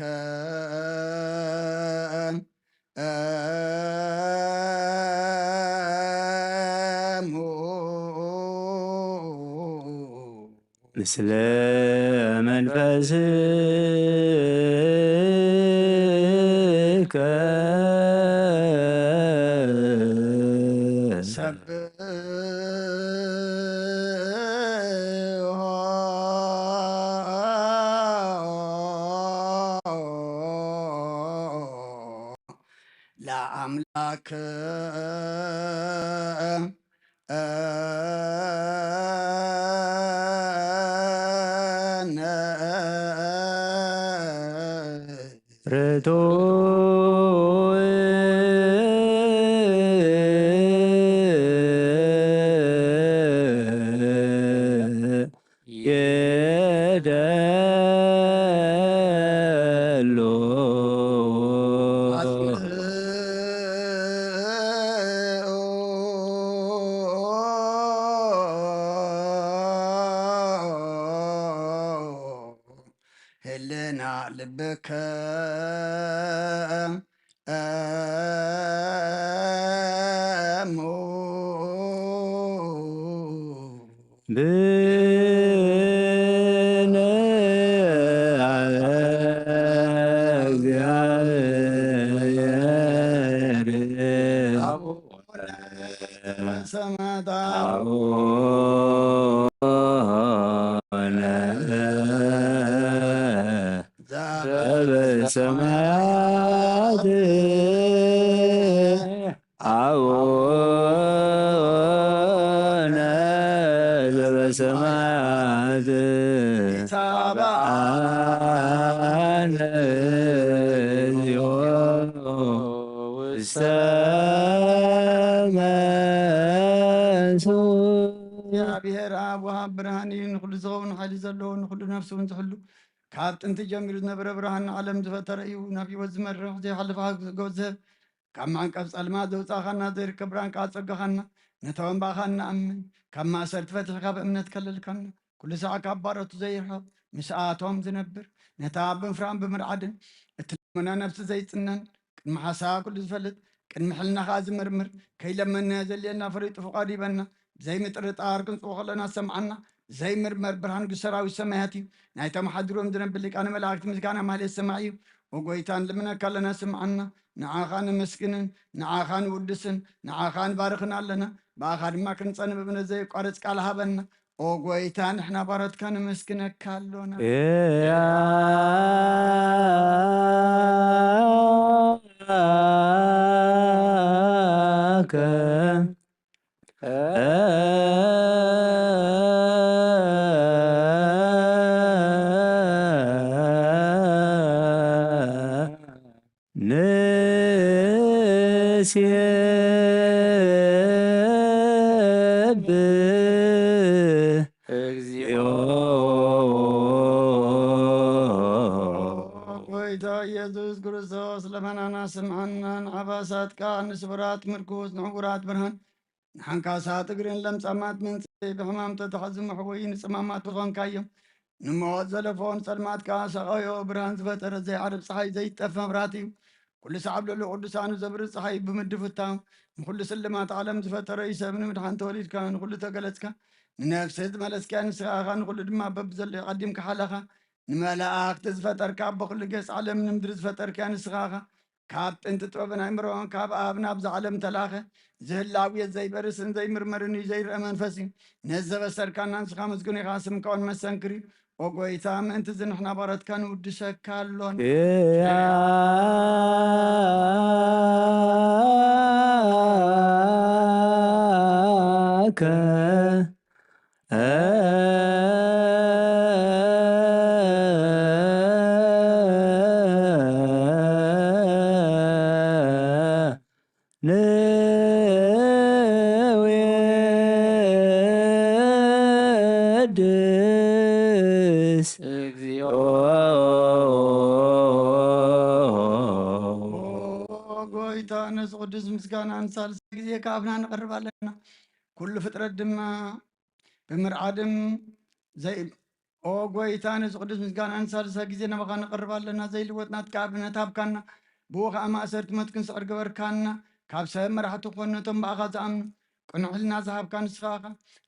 እሙ። ምስለ መንፈስከ። ሰብሖ ለአምላክ ርቱዕ የደሎ። ህልና ልብከ እሙ። እግዚአብሔር አቡነ ሰማያት አቡነ ዘበሰማያት አቡነ ዘበሰማያት ይትባረክ እግዚኦ ውስተ መንሱ። እግዚአብሔር አብ ወሃብ ብርሃን እዩ፣ ንኹሉ ዝኸውን ሓይሊ ዘለዎ፣ ንኹሉ ነፍሲ እውን ዝሕሉ፣ ካብ ጥንቲ ጀሚሩ ዝነበረ ብርሃን ንዓለም ዝፈጠረ እዩ። ናብ ህይወት ዝመርሕ ዘይሓልፍ ሓጎስ ዝህብ፣ ካብ ማዕቀብ ጸልማት ዘውጻእኻና፣ ዘይርከብ ብርሃን ከኣ ኣጸጋኻና፣ ነቶም ብኣኻ እንኣምን ካብ ማእሰርቲ ፈቲሕካ ብእምነት ከለልካና፣ ኩሉ ሳዕ ካብ ባሮቱ ዘይርሕቕ ምስኣቶም ዝነብር፣ ነታ ብምፍራን ብምርዓድን እትልመና ነፍሲ ዘይጽነን፣ ቅድሚ ሓሳብ ኩሉ ዝፈልጥ፣ ቅድሚ ሕልና ከኣ ዝምርምር፣ ከይለመንና ዘድልየና ፈሊጡ ፍቓዱ ይበና፣ ብዘይምጥርጣር ክንጽዎ ከለና ዝሰምዓና፣ ዘይምርመር ብርሃን ግስ ሰራዊት ሰማያት እዩ። ናይቶም ሓዲሮም ዝነብር ሊቃነ መላእክት ምስጋና ማህሌት ሰማይ እዩ። ኦ ጎይታ፣ ንልምነካ ኣለና፣ ስምዓና። ንዓኻ ነመስግንን ንዓኻ ንውድስን ንዓኻ ንባርኽን ኣለና። ብኣኻ ድማ ክንጸንብ እምነት ዘየቋርጽ ቃል ሃበና። ኦ ጎይታ፣ ንሕና ባሮትካ ነመስግነካ ኣሎና። እያከ ንሴብህ እግዚኦ። ጎይታ ኢየሱስ ክርስቶስ ለመናና ስምዓና፣ ንዓባሳትካ ንስቡራት ምርኩስ፣ ንዕውራት ብርሃን፣ ንሓንካሳት እግርን ለምጻማት መንጽሔ፣ ብሕማም ተታሕዙ መሕወዪ፣ ንጽማማት ዝኾንካዮም፣ ንሞት ዘለፎ ንጸልማት ከኣ ሰቐዮ፣ ብርሃን ዝፈጠረ ዘይዓርብ ጸሓይ ዘይጠፍ መብራህቲ እዩ። ኩሉ ሰዓብ ልዕሊ ቅዱሳኑ ዘብርህ ጸሓይ ብምድፍታው፣ ንኹሉ ስልማት ዓለም ዝፈጠረ እዩ። ሰብ ንምድሓን ተወሊድካ፣ ንኹሉ ተገለጽካ፣ ንነፍሲ ዝመለስካያ ንስኻ ኢኻ፣ ንኹሉ ድማ በብዘሎ ቀዲምካ ሓለኻ። ንመላእኽቲ ዝፈጠርካ፣ ኣቦ ኩሉ ገጽ ዓለም ንምድሪ ዝፈጠርካያ ንስኻ ኢኻ። ካብ ጥንቲ ጥበብን ኣእምሮን ካብ ኣብ ናብዛ ዓለም ተላኸ። ዝህላው ዘይበርስን ዘይምርመርን እዩ፣ ዘይረአ መንፈስ እዩ። ነዚ ዘበሰርካና ንስኻ መስግን ኢኻ፣ ስምካ እውን መሰንክር እዩ። ኦ ጎይታ፣ ምእንቲ እዚ ንሕና ባሮትካ ንውድሰካ ኣሎና። እያከ ንዌድስ እግዚኦ። ኦ ጎይታ፣ ነዚ ቅዱስ ምስጋና ንሳልሳይ ግዜ ከኣብና ንቐርብ ኣለና። ኩሉ ፍጥረት ድማ ብምርዓድም ዘይ-፣ ኦ ጎይታ፣ ነዚ ቅዱስ ምስጋና ንሳልሳይ ግዜ ናባኻ ነቕርብ ኣለና። ዘይልወጥ ናትካ ኣብነት ሃብካና፣ ብኡ ኸኣ ማእሰርቲ ሞት ክንስዕር ገበርካና። ካብ ሰብ መራሕቲ ክኾኑ ነቶም ብኣኻ ዝኣምኑ ቅኑዕ ሕልና ዝሃብካ ንስኻ ኢኻ።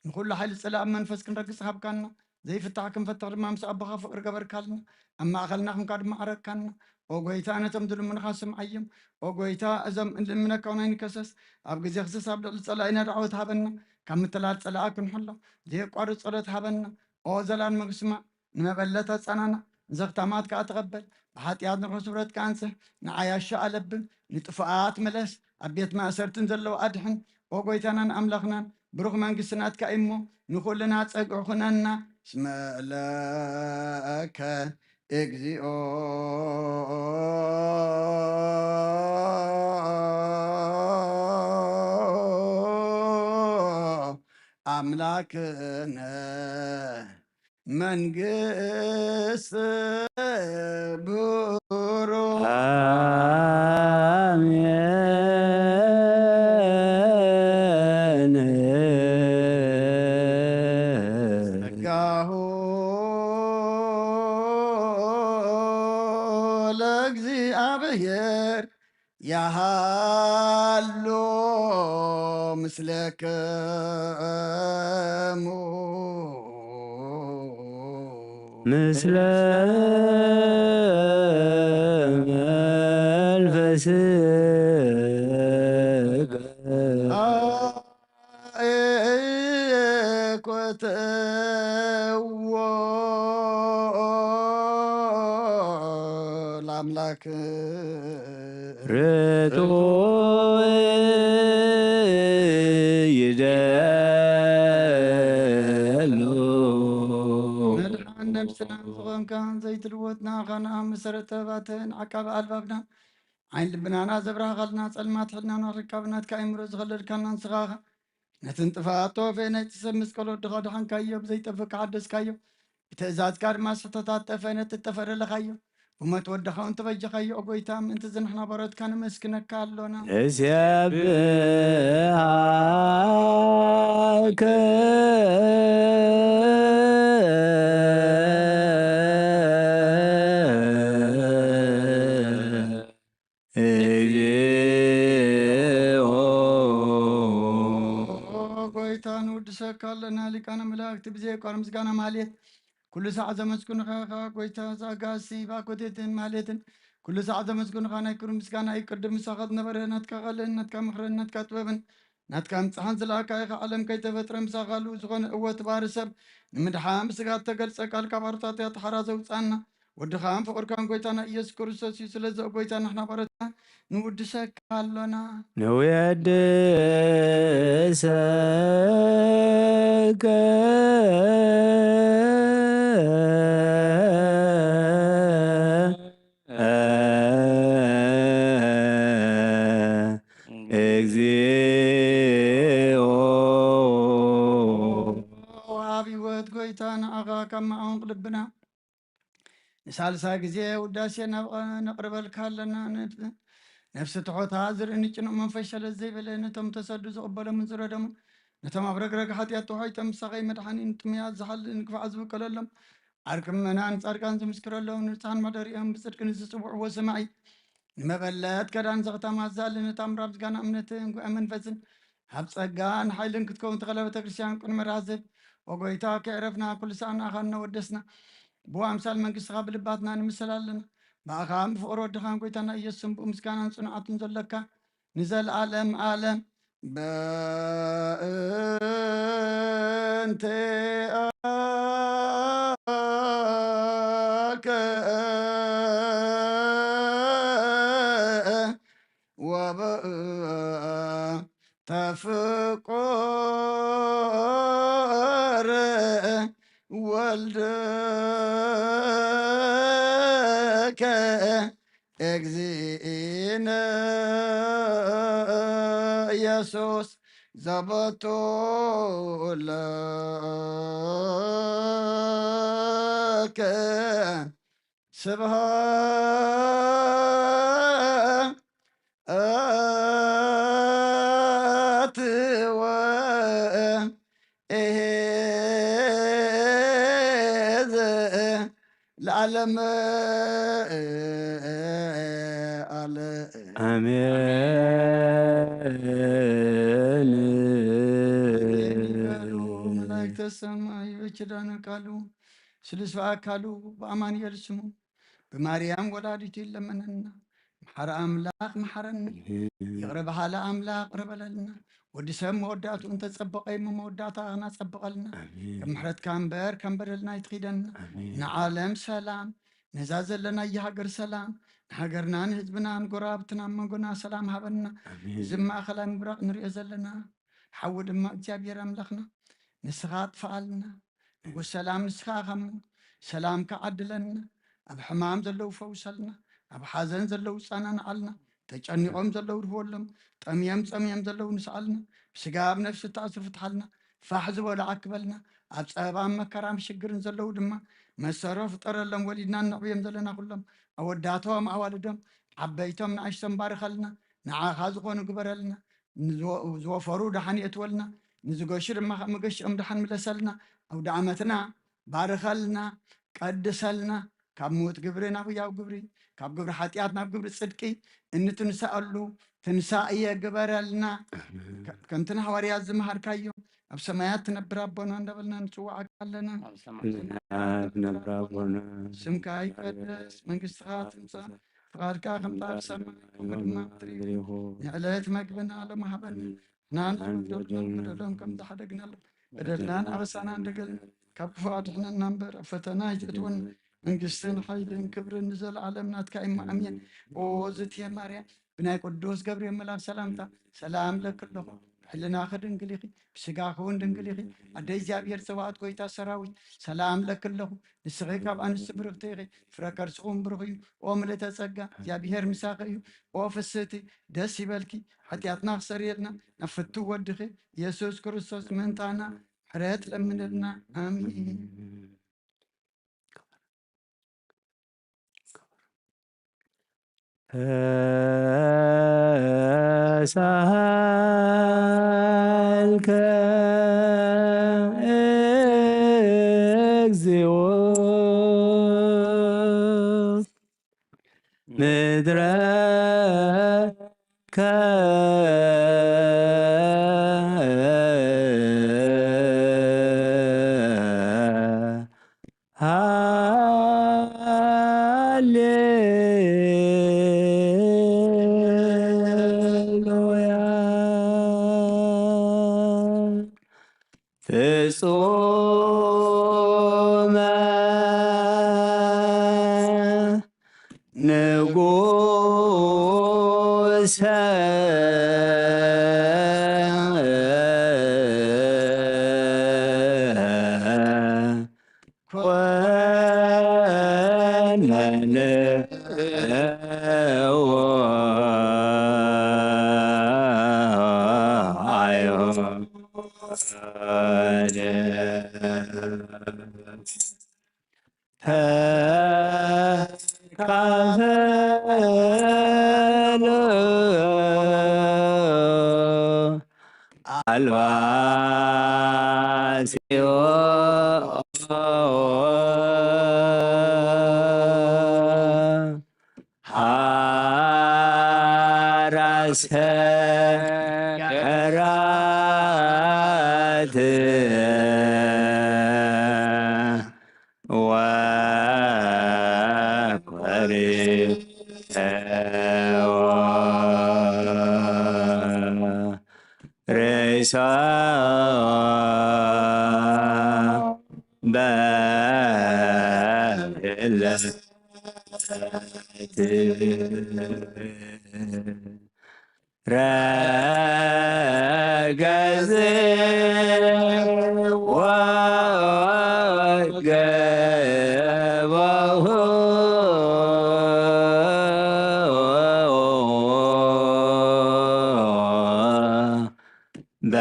ንኹሉ ሓይሊ ጸላኢ መንፈስ ክንረግጽ ሃብካና። ዘይፍታሕ ክንፈትሕ ድማ ምስ ኣቦኻ ፍቕሪ ገበርካልና። ኣብ ማእከልና ኹንካ ድማ ዓረካና። ኦ ጎይታ፣ ነቶም ዝልምኑኻ ስምዓዮም። ኦ ጎይታ፣ እዞም እንልምነካ እውን ኣይንከሰስ። ኣብ ግዜ ክሰስ ኣብ ልዕሊ ጸላኢና ደዓወት ሃበና። ካብ ምትላል ጸላኢ ክንሕሎ ዘየቋርጽ ጸሎት ሃበና። ኦ ዘላለም ስማዕ፣ ንመበለት ኣጸናናዕ፣ ንዘኽታማት ከኣ ተቐበል። ብሓጢኣት ንርሑስ ስብረት ከኣ ኣንጽህ። ንዓያሾ ኣለብም፣ ንጥፉኣት ምለስ፣ ኣብ ቤት ማእሰርቲ ንዘለዉ ኣድሕን። ኦ ጎይታናን ኣምላኽናን፣ ብሩኽ መንግስቲ ናትካ እዩ እሞ፣ ንኹልና ጸግዒ ኩነና። እስመ ለከ እግዚኦ አምላክነ መንግስት ብሩክ። አሜን። ጸጋሁ ለእግዚኣብሔር ያሃሎ ምስለክሙ። ምስለ ኣምላክ ርቱዕ ይደሉ። መድሓን ነብስና ዝኾንካ ዘይትልወጥ ንዓኻ ንኣምን፣ መሰረት ጥበባትን ዓቃቢ ኣልባብና፣ ዓይን ልብናና ዘብራህኻልና፣ ጸልማት ሕልናና ርካብ ናትካ ኣእምሮ ዝኸለልካና ንስኻ ኢኻ። ነቲ ንጥፍኣት ተወፈየ ናይቲ ሰብ መስቀል ወድኻ ድሓንካዮ፣ ብዘይጠፍእ ከሓደስካዮ፣ ብትእዛዝካ ድማ ስሕተታት ጠፈ ነቲ ጠፈ ደለኻዮ። ብሞት ወድኻ እውን ተበጀኻዮ። ኦ ጎይታ፣ ምእንቲ እዚ ንሕና ባሮትካ ነመስግነካ ኣሎና። ንሴብሃከ ኦ ጎይታ፣ ንውድሰካ ኣለና። ሊቃነ መላእክቲ ብዘየቋርጽ ምስጋና ማህሌት ኩሉ ሳዕ ዘመስግኑኻ ኢኻ። ጎይታ፣ ዘኣጋሲ ባኮቴትን ማህሌትን ኩሉ ሳዕ ዘመስግኑኻ ናይ ክብሪ ምስጋና እዩ። ቅድም ምሳኻ ዝነበረ ናትካ ቃልን ናትካ ምኽርን ናትካ ጥበብን ናትካ ምጽሓን ዝለኣካ ኢኻ። ዓለም ከይተፈጥረ ምሳኻ ልኡ ዝኾነ እወ ትባሪ ሰብ ንምድሓን ብስጋ እተገልጸ ቃልካ ባሮታት እያ ተሓራ ዘውጻና። ወድኻን ፍቕርካን ጎይታና ኢየሱስ ክርስቶስ እዩ። ስለዚ ኦ ጎይታ ንሕና ባሮትካ ንውድሰካ ኣሎና። ንውድሰከ እግዚኦ። ወሃቢ ህይወት ጎይታ ንዓኻ ካብ መዓሙቕ ልብና ንሳልሳይ ግዜ ውዳሴ ናብ ነቕርበልካ ኣለና። ነብሲ ትሑታ ዝርኢ ንጭኑቕ መንፈስ ሸለል ዘይበለ ነቶም ተሰዱ ዝቕበሎምን ዝረደሙን ነቶም ኣብ ረግረግ ሓጢኣት ተዋሒጦም ምሳኸይ መድሓኒ ንጥሙያት ዝሓሊ ንግፋዕ ዝብቀለሎም ዓርኪ ምእመናን ጻድቃን ዝምስክረሎም ንንጹሓን መሕደሪኦም ብጽድቂ ንዝጽውዕዎ ሰማዒ ንመበለት ከዳን ዘኽታማት ዝኣሊ ነታ ምራብ ዝጋና እምነትን ጉዕ መንፈስን ኣብ ጸጋን ሓይልን ክትከውን ተኸለ ቤተክርስትያን ቅድሚ ራዝብ ኦ ጎይታ ከዕረፍና ኩሉ ሰዓት ንኣኻ እናወደስና ብኣምሳል መንግስትኻ ብልባትና ንምስል ኣለና። ብኣኻን ብፍቕሪ ወድኻን ጎይታና ኢየሱስን ብኡ ምስጋናን ጽኑዓትን ዘለካ ንዘለኣለም ኣለም። በእንቲአከ ወበእንተ ፍቁር ወልድከ እግዚእነ ኢየሱስ ዘበቱ ለከ ስብሐት ወ ለዓለም ኣለ ኣሜን። መላእክተ ሰማይ በኪዳነ ቃሉ ስሉስ በአካሉ በአማኑኤል ስሙ ብማርያም ወላዲቱ ይለመነና። መሓሪ ኣምላኽ መሓረና። ይቕረ በሃሊ ኣምላኽ ይቕረ በለልና። ወዲ ሰብ መወዳእትኡ እንተጸበቐ እሞ መወዳእታ ናጸብቐልና። ከም ምሕረትካ እምበር ከም በደልና ኣይትኺደና። ንዓለም ሰላም፣ ነዛ ዘለናያ ሃገር ሰላም፣ ንሃገርና ንህዝብና ንጎረባብትና መንጎና ሰላም ሃበና። እዚ ማእኸላይ ምብራቕ ንሪኦ ዘለና ሓዊ ድማ እግዚኣብሔር ኣምላኽና ንስኻ ኣጥፍኣልና። ንጉስ ሰላም ንስኻ ኢኻ እሞ ሰላምካ ዓድለና። ኣብ ሕማም ዘለዉ ፈውሰልና፣ ኣብ ሓዘን ዘለዉ ጸናንዓልና፣ ተጨኒቖም ዘለዉ ርህወሎም፣ ጠምዮም ጸምዮም ዘለዉ ንስኣልና፣ ብስጋ ኣብ ነፍሲ ተኣስሩ ፍትሓልና፣ ፋሕ ዝበሉ ኣክበልና፣ ኣብ ጸበባ ኣብ መከራ ኣብ ሽግርን ዘለዉ ድማ መሰሮ ፍጠረሎም። ወሊድና እነዕብዮም ዘለና ኩሎም ኣወዳቶም ኣዋልዶም ዓበይቶም ንኣሽቶም ባርኸልና፣ ንዓኻ ዝኾኑ ግበረልና። ዝወፈሩ ደሓን የእትወልና፣ ንዝገሹ ድማ ካብ መገሽኦም ደሓን ምለሰልና። ኣውደ ዓመትና ባርኸልና፣ ቀድሰልና። ካብ ምዉት ግብሪ ናብ ህያው ግብሪ፣ ካብ ግብሪ ሓጢኣት ናብ ግብሪ ጽድቂ እንትንሳኣሉ ትንሳኤ ግበረልና። ከምቲ ንሃዋርያት ዝመሃርካዮ ኣብ ሰማያት ትነብር ኣቦና እንዳበልና ንጽውዓካ ኣለና። ትነብር ኣቦና ስምካ ይቀደስ፣ መንግስትኻ ትምጻእ፣ ፍቓድካ ከምታ ኣብ ሰማይ ከምኡ ድማ ምድሪ። ንዕለት መግብና ሎሚ ሃበና። ንሕናን ዝበደሉና ንበደሎም ከም ዝሓደግናሎም በደልናን ኣበሳናን ደገልና ካብ ክፉእ ኣድሕነና እምበር ኣብ ፈተና ኣይትእትወና። መንግስትን ሓይልን ክብርን ንዘለዓለም ናትካ እዩ። ኣሜን። ኦ ዝትየ ማርያም፣ ብናይ ቅዱስ ገብርኤል መልኣክ ሰላምታ ሰላም ለኪ ኣለኹ። ብሕልናኺ ድንግል ኢኺ፣ ብስጋኺ እውን ድንግል ኢኺ። ኣደ እግዚኣብሔር ጸባኦት፣ ጎይታ ሰራዊት፣ ሰላም ለኪ ኣለኹ። ንስኺ ካብ ኣንስቲ ብርኽቲ ኢኺ፣ ፍረ ከርስኺ እውን ብሩኽ እዩ። ኦ ምልእተ ጸጋ፣ እግዚኣብሔር ምሳኺ እዩ። ኦ ፍስህቲ፣ ደስ ይበልኪ፣ ሓጢኣትና ክሰርየልና ናብ ፍቱው ወድኺ ኢየሱስ ክርስቶስ ምእንታና ምሕረት ለምንልና። ኣሜን። ተሳሃልከ እግዚኦ ምድረከ ሃሌሉያ። ፍጹመ ንጉሰ ኮነንዎ ኣዮ ተካፈሉ ኣልባሲዮ ሓራሰ ከራት ወኮሪተዎ ሬሳ በብለት ረገጽ ወገበሁ በ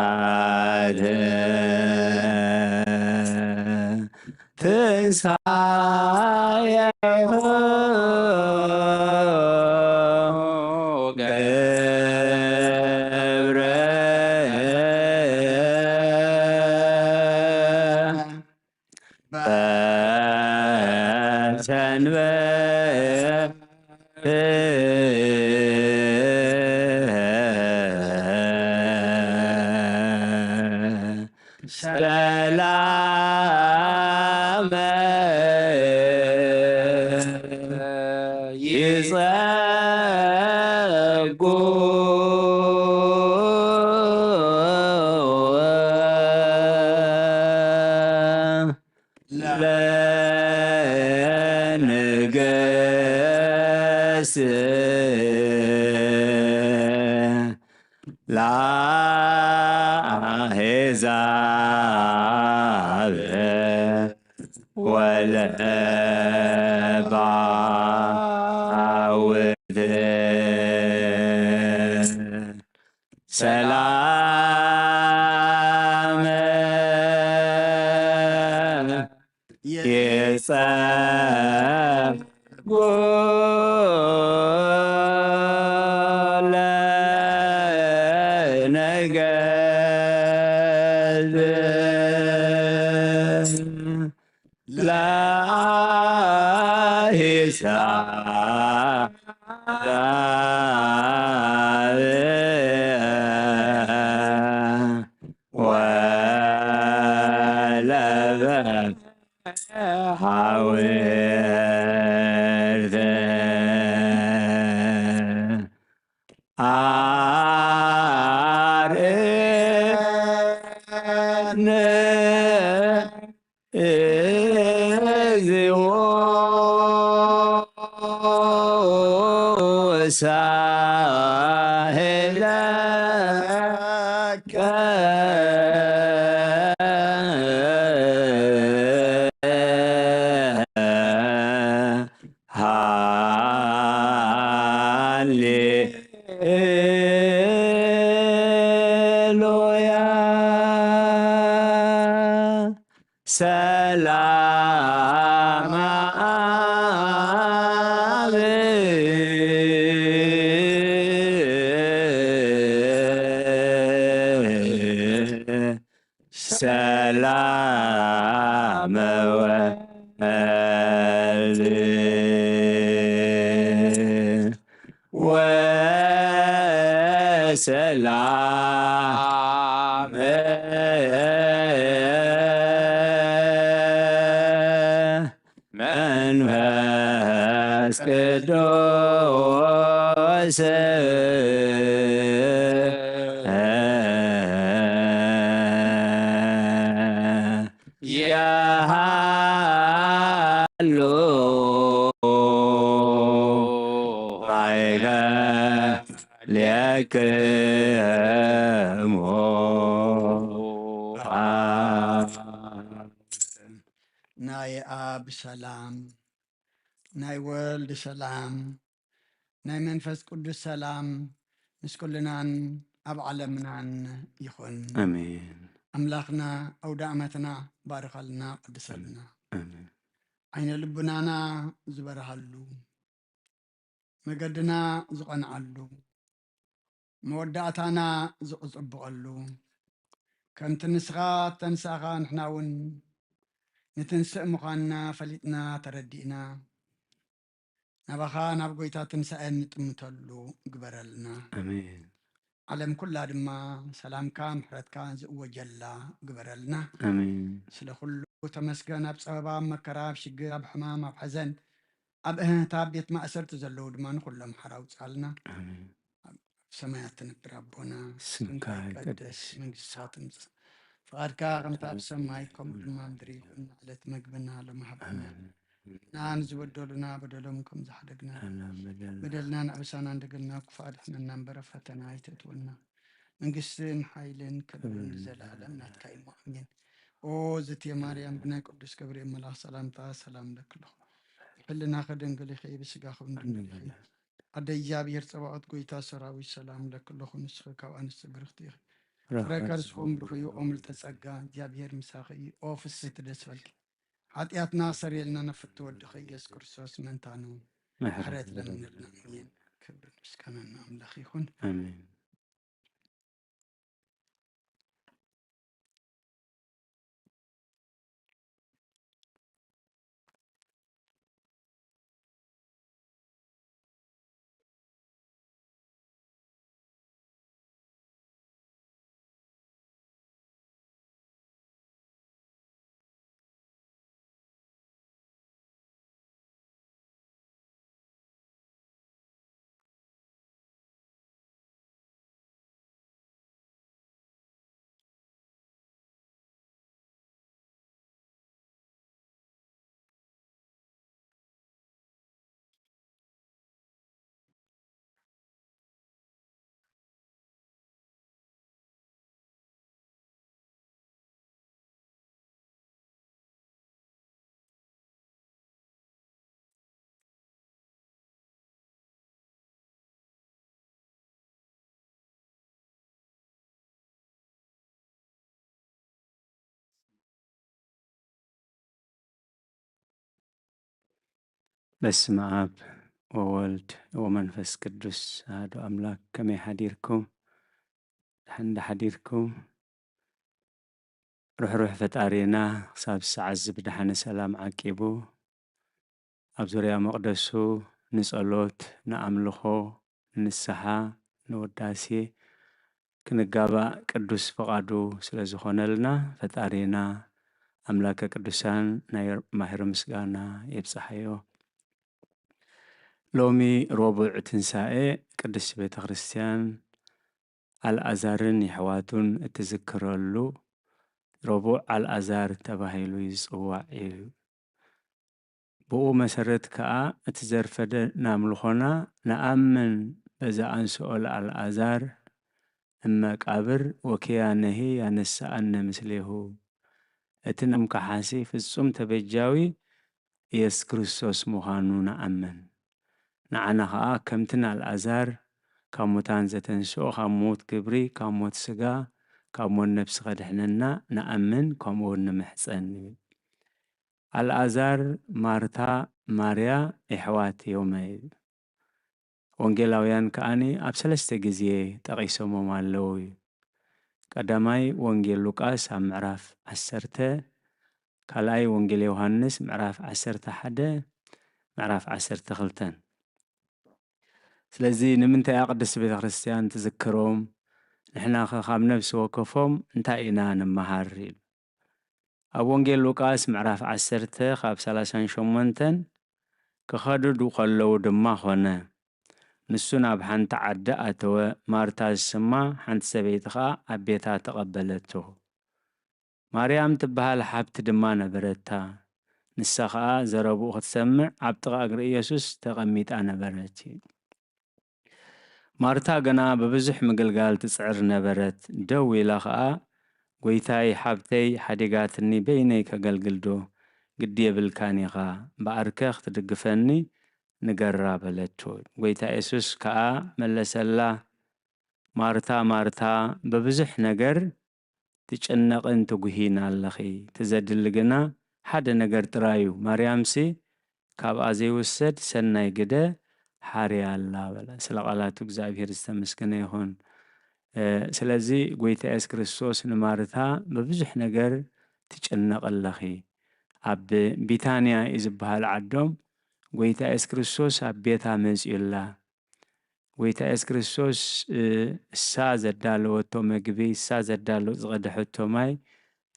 ኲናት ትንሳኤሁ ገብረ በሰንበት ሰላመ ይጸጉ ለንገስ ለአሕዛብ ወለባውት ሰላም ይጸጉ ለነገዝ ለአሂሳ ወለበ ሐውርት አርኤነ ሳሄለከ ሃሌሉያ። ሰላም አብ ሰላም ወልድ ወሰላም መንፈስ ቅዱስ የሃሉ ማእከሌክሙ። ናይ ኣብ ሰላም፣ ናይ ወልድ ሰላም፣ ናይ መንፈስ ቅዱስ ሰላም ምስ ኩልናን ኣብ ዓለምናን ይኹን። ኣሜን። ኣምላኽና ኣውደ ዓመትና ባርኸልና፣ ቀድሰልና። ኣሜን። ዓይነ ልቡናና ዝበርሃሉ፣ መገድና ዝቐንዓሉ፣ መወዳእታና ዝቕጽብቐሉ፣ ከምቲ ንስኻ እተንሳእኻ ንሕና እውን ንትንስእ ምዃንና ፈሊጥና ተረዲእና፣ ናባኻ ናብ ጎይታ ትንሳኤ እንጥምተሉ ግበረልና። ኣሜን። ዓለም ኩላ ድማ ሰላምካ ምሕረትካ ዝእወጀላ ግበረልና። ኣሜን። ስለ ኩሉ ተመስገን። ኣብ ጸበባ፣ ኣብ መከራ፣ ኣብ ሽግር፣ ኣብ ሕማም፣ ኣብ ሐዘን፣ ኣብ እህህታ፣ ኣብ ቤት ማእሰርቲ ዘለዉ ድማ ንኹሎም ሓራ ውጻልና። ኣሜን። ኣብ ሰማያት ትነብር ኣቦና፣ ስምካ ስምካ ይቀደስ፣ ይቀደስ። መንግስትኻ ትምጻእ፣ ፍቓድካ ከምታ ኣብ ሰማይ ከምኡ ድማ ምድሪ ይኹን። ዕለት መግብና ሎሚ ሃበና። ኣሜን። ንዝበደሉና በደሎም ከም ዝሓደግና፣ ኣሜን። በደልና ንዕብሳና እንደገና ክፉእ ኣድሕነና እምበር፣ ኣብ ፈተና ኣይተእትወና። መንግስትን ሓይልን ክብርን ክብርን ንዘለኣለም ናትካ እዩ። ኣሜን። ኦ ዝቴ ማርያም፣ ብናይ ቅዱስ ገብርኤል መልኣኽ ሰላምታ ሰላም እለኪ ኣለኹ። ብሕልናኺ ድንግል ኢኺ፣ ብስጋኺ እውን ድንግል ኢኺ። ኣሜን። ኣደ እግዚኣብሔር ጸባኦት፣ ጎይታ ሰራዊት፣ ሰላም እለኪ ኣለኹ። ንስኺ ካብ ኣንስቲ ብርኽቲ ኢኺ። ፍረ ከርስኹም ብሩኽ እዩ። ኦ ምልዕተ ጸጋ፣ እግዚኣብሔር ምሳኺ እዩ። ኦ ፍስሕቲ ደስ በልኪ። ሓጢኣትና ክሰርየልና ነፍቲ ወድኺ ኢየሱስ ክርስቶስ ምእንታኑ ምሕረት ምሕረት ለምንልና። ለምንልና። ኣሜን። ክብርን ምስጋናን ንኣምላኽ ይኹን። ኣሜን። በስመ አብ ወወልድ ወመንፈስ ቅዱስ አሐዱ አምላክ። ከመይ ሓዲርኩም? ደሓን ዶ ሓዲርኩም? ርሕሩሕ ፈጣሪና ክሳብ ሰዓት እዚ ብደሓነ ሰላም ዓቂቡ ኣብ ዙርያ መቕደሱ ንጸሎት፣ ንኣምልኾ፣ ንንስሓ፣ ንውዳሴ ክንጋባእ ቅዱስ ፍቓዱ ስለ ዝኾነልና፣ ፈጣሪና ኣምላከ ቅዱሳን ናይ ማህሪ ምስጋና የብጽሓዮ። ሎሚ ረቡዕ ትንሳኤ ቅድስቲ ቤተ ክርስቲያን ኣልኣዛርን የሕዋቱን እትዝክረሉ ረቡዕ ኣልኣዛር ተባሂሉ ይጽዋዕ እዩ። ብኡ መሰረት ከኣ እቲ ዘርፈደ ናምልኾና ንኣምን በዘኣንስኦ ለኣልኣዛር እመቃብር ወኪያነሂ ያነስኣነ ምስሌሁ። እቲ ናምካሓሲ ፍጹም ተበጃዊ ኢየሱስ ክርስቶስ ምዃኑ ንኣምን። ንዓና ኸኣ ከምቲ ንኣልኣዛር ካብ ሙታን ዘተንስኦ ካብ ሞት ግብሪ ካብ ሞት ስጋ ካብ ሞት ነፍሲ ከድሕነና ንኣምን ከምኡ እውን ንምሕጸን። ኣልኣዛር፣ ማርታ፣ ማርያ የሕዋት እዮም። ወንጌላውያን ከኣኒ ኣብ ሰለስተ ግዜ ጠቒሶሞም ኣለዉ እዩ። ቀዳማይ ወንጌል ሉቃስ ኣብ ምዕራፍ ዓሰርተ፣ ካልኣይ ወንጌል ዮሃንስ ምዕራፍ ዓሰርተ ሓደ፣ ምዕራፍ ዓሰርተ ክልተን። ስለዚ ንምንታይ እያ ቅድስቲ ቤተ ክርስቲያን ትዝክሮም? ንሕናኸ ካብ ነፍሲ ወከፎም እንታይ ኢና ንመሃር? ኢሉ። ኣብ ወንጌል ሉቃስ ምዕራፍ ዓሰርተ ካብ ሰላሳን ሸሞንተን፣ ክኸዱ ከለዉ ድማ ኾነ፣ ንሱ ናብ ሓንቲ ዓዲ ኣተወ፣ ማርታ ዝስማ ሓንቲ ሰበይቲ ኸኣ ኣብ ቤታ ተቐበለቶ። ማርያም ትበሃል ሓብቲ ድማ ነበረታ፣ ንሳ ኸኣ ዘረብኡ ክትሰምዕ ኣብ ጥቓ እግሪ ኢየሱስ ተቐሚጣ ነበረት። ማርታ ግና ብብዙሕ ምግልጋል ትጽዕር ነበረት፣ ደው ኢላ ኸኣ፣ "ጐይታይ፣ ሓብተይ ሓዲጋትኒ በይነይ ከገልግልዶ? ግዲ የብልካን ኢኻ፣ ብኣርከ ክትድግፈኒ ንገራ" በለቶ። ጐይታ የሱስ ከኣ መለሰላ፣ "ማርታ፣ ማርታ፣ ብብዙሕ ነገር ትጭነቕን ትጉሂን ኣለኺ፣ እቲ ዘድሊ ግና ሓደ ነገር ጥራይ እዩ፣ ማርያምሲ ካብኣ ዘይውሰድ ሰናይ ግደ ሓርያ ኣላ" በለ። ስለ ቃላቱ እግዚኣብሔር ዝተመስገነ ይኹን። ስለዚ ጐይታ የሱስ ክርስቶስ ንማርታ ብብዙሕ ነገር ትጭነቕ ኣለኺ። ኣብ ቢታንያ እዩ ዝበሃል ዓዶም፣ ጐይታ የሱስ ክርስቶስ ኣብ ቤታ መጺኡላ። ጐይታ የሱስ ክርስቶስ እሳ ዘዳለወቶ መግቢ፣ እሳ ዘዳለወ ዝቐድሐቶ ማይ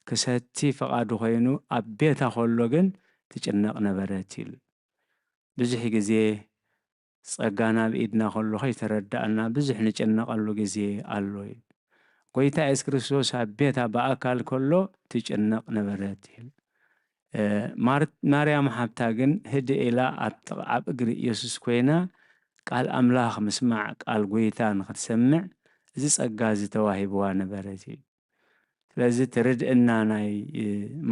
ክሰቲ ፍቓዱ ኾይኑ ኣብ ቤታ ኸሎ ግን ትጭነቕ ነበረት ኢሉ። ብዙሕ ግዜ ጸጋ ናብ ኢድና ኸሎ ኸይተረዳእና ብዙሕ ንጭነቐሉ ግዜ ኣሎ ኢሉ። ጐይታ የሱስ ክርስቶስ ኣብ ቤታ ብኣካል ከሎ ትጭነቕ ነበረት ኢሉ። ማርያም ሓብታ ግን ህድእ ኢላ ኣብ እግሪ ኢየሱስ ኮይና ቃል ኣምላኽ ምስማዕ ቃል ጐይታ ንኽትሰምዕ እዚ ጸጋ እዚ ተዋሂብዋ ነበረት እዩ። ስለዚ እቲ ርድእና ናይ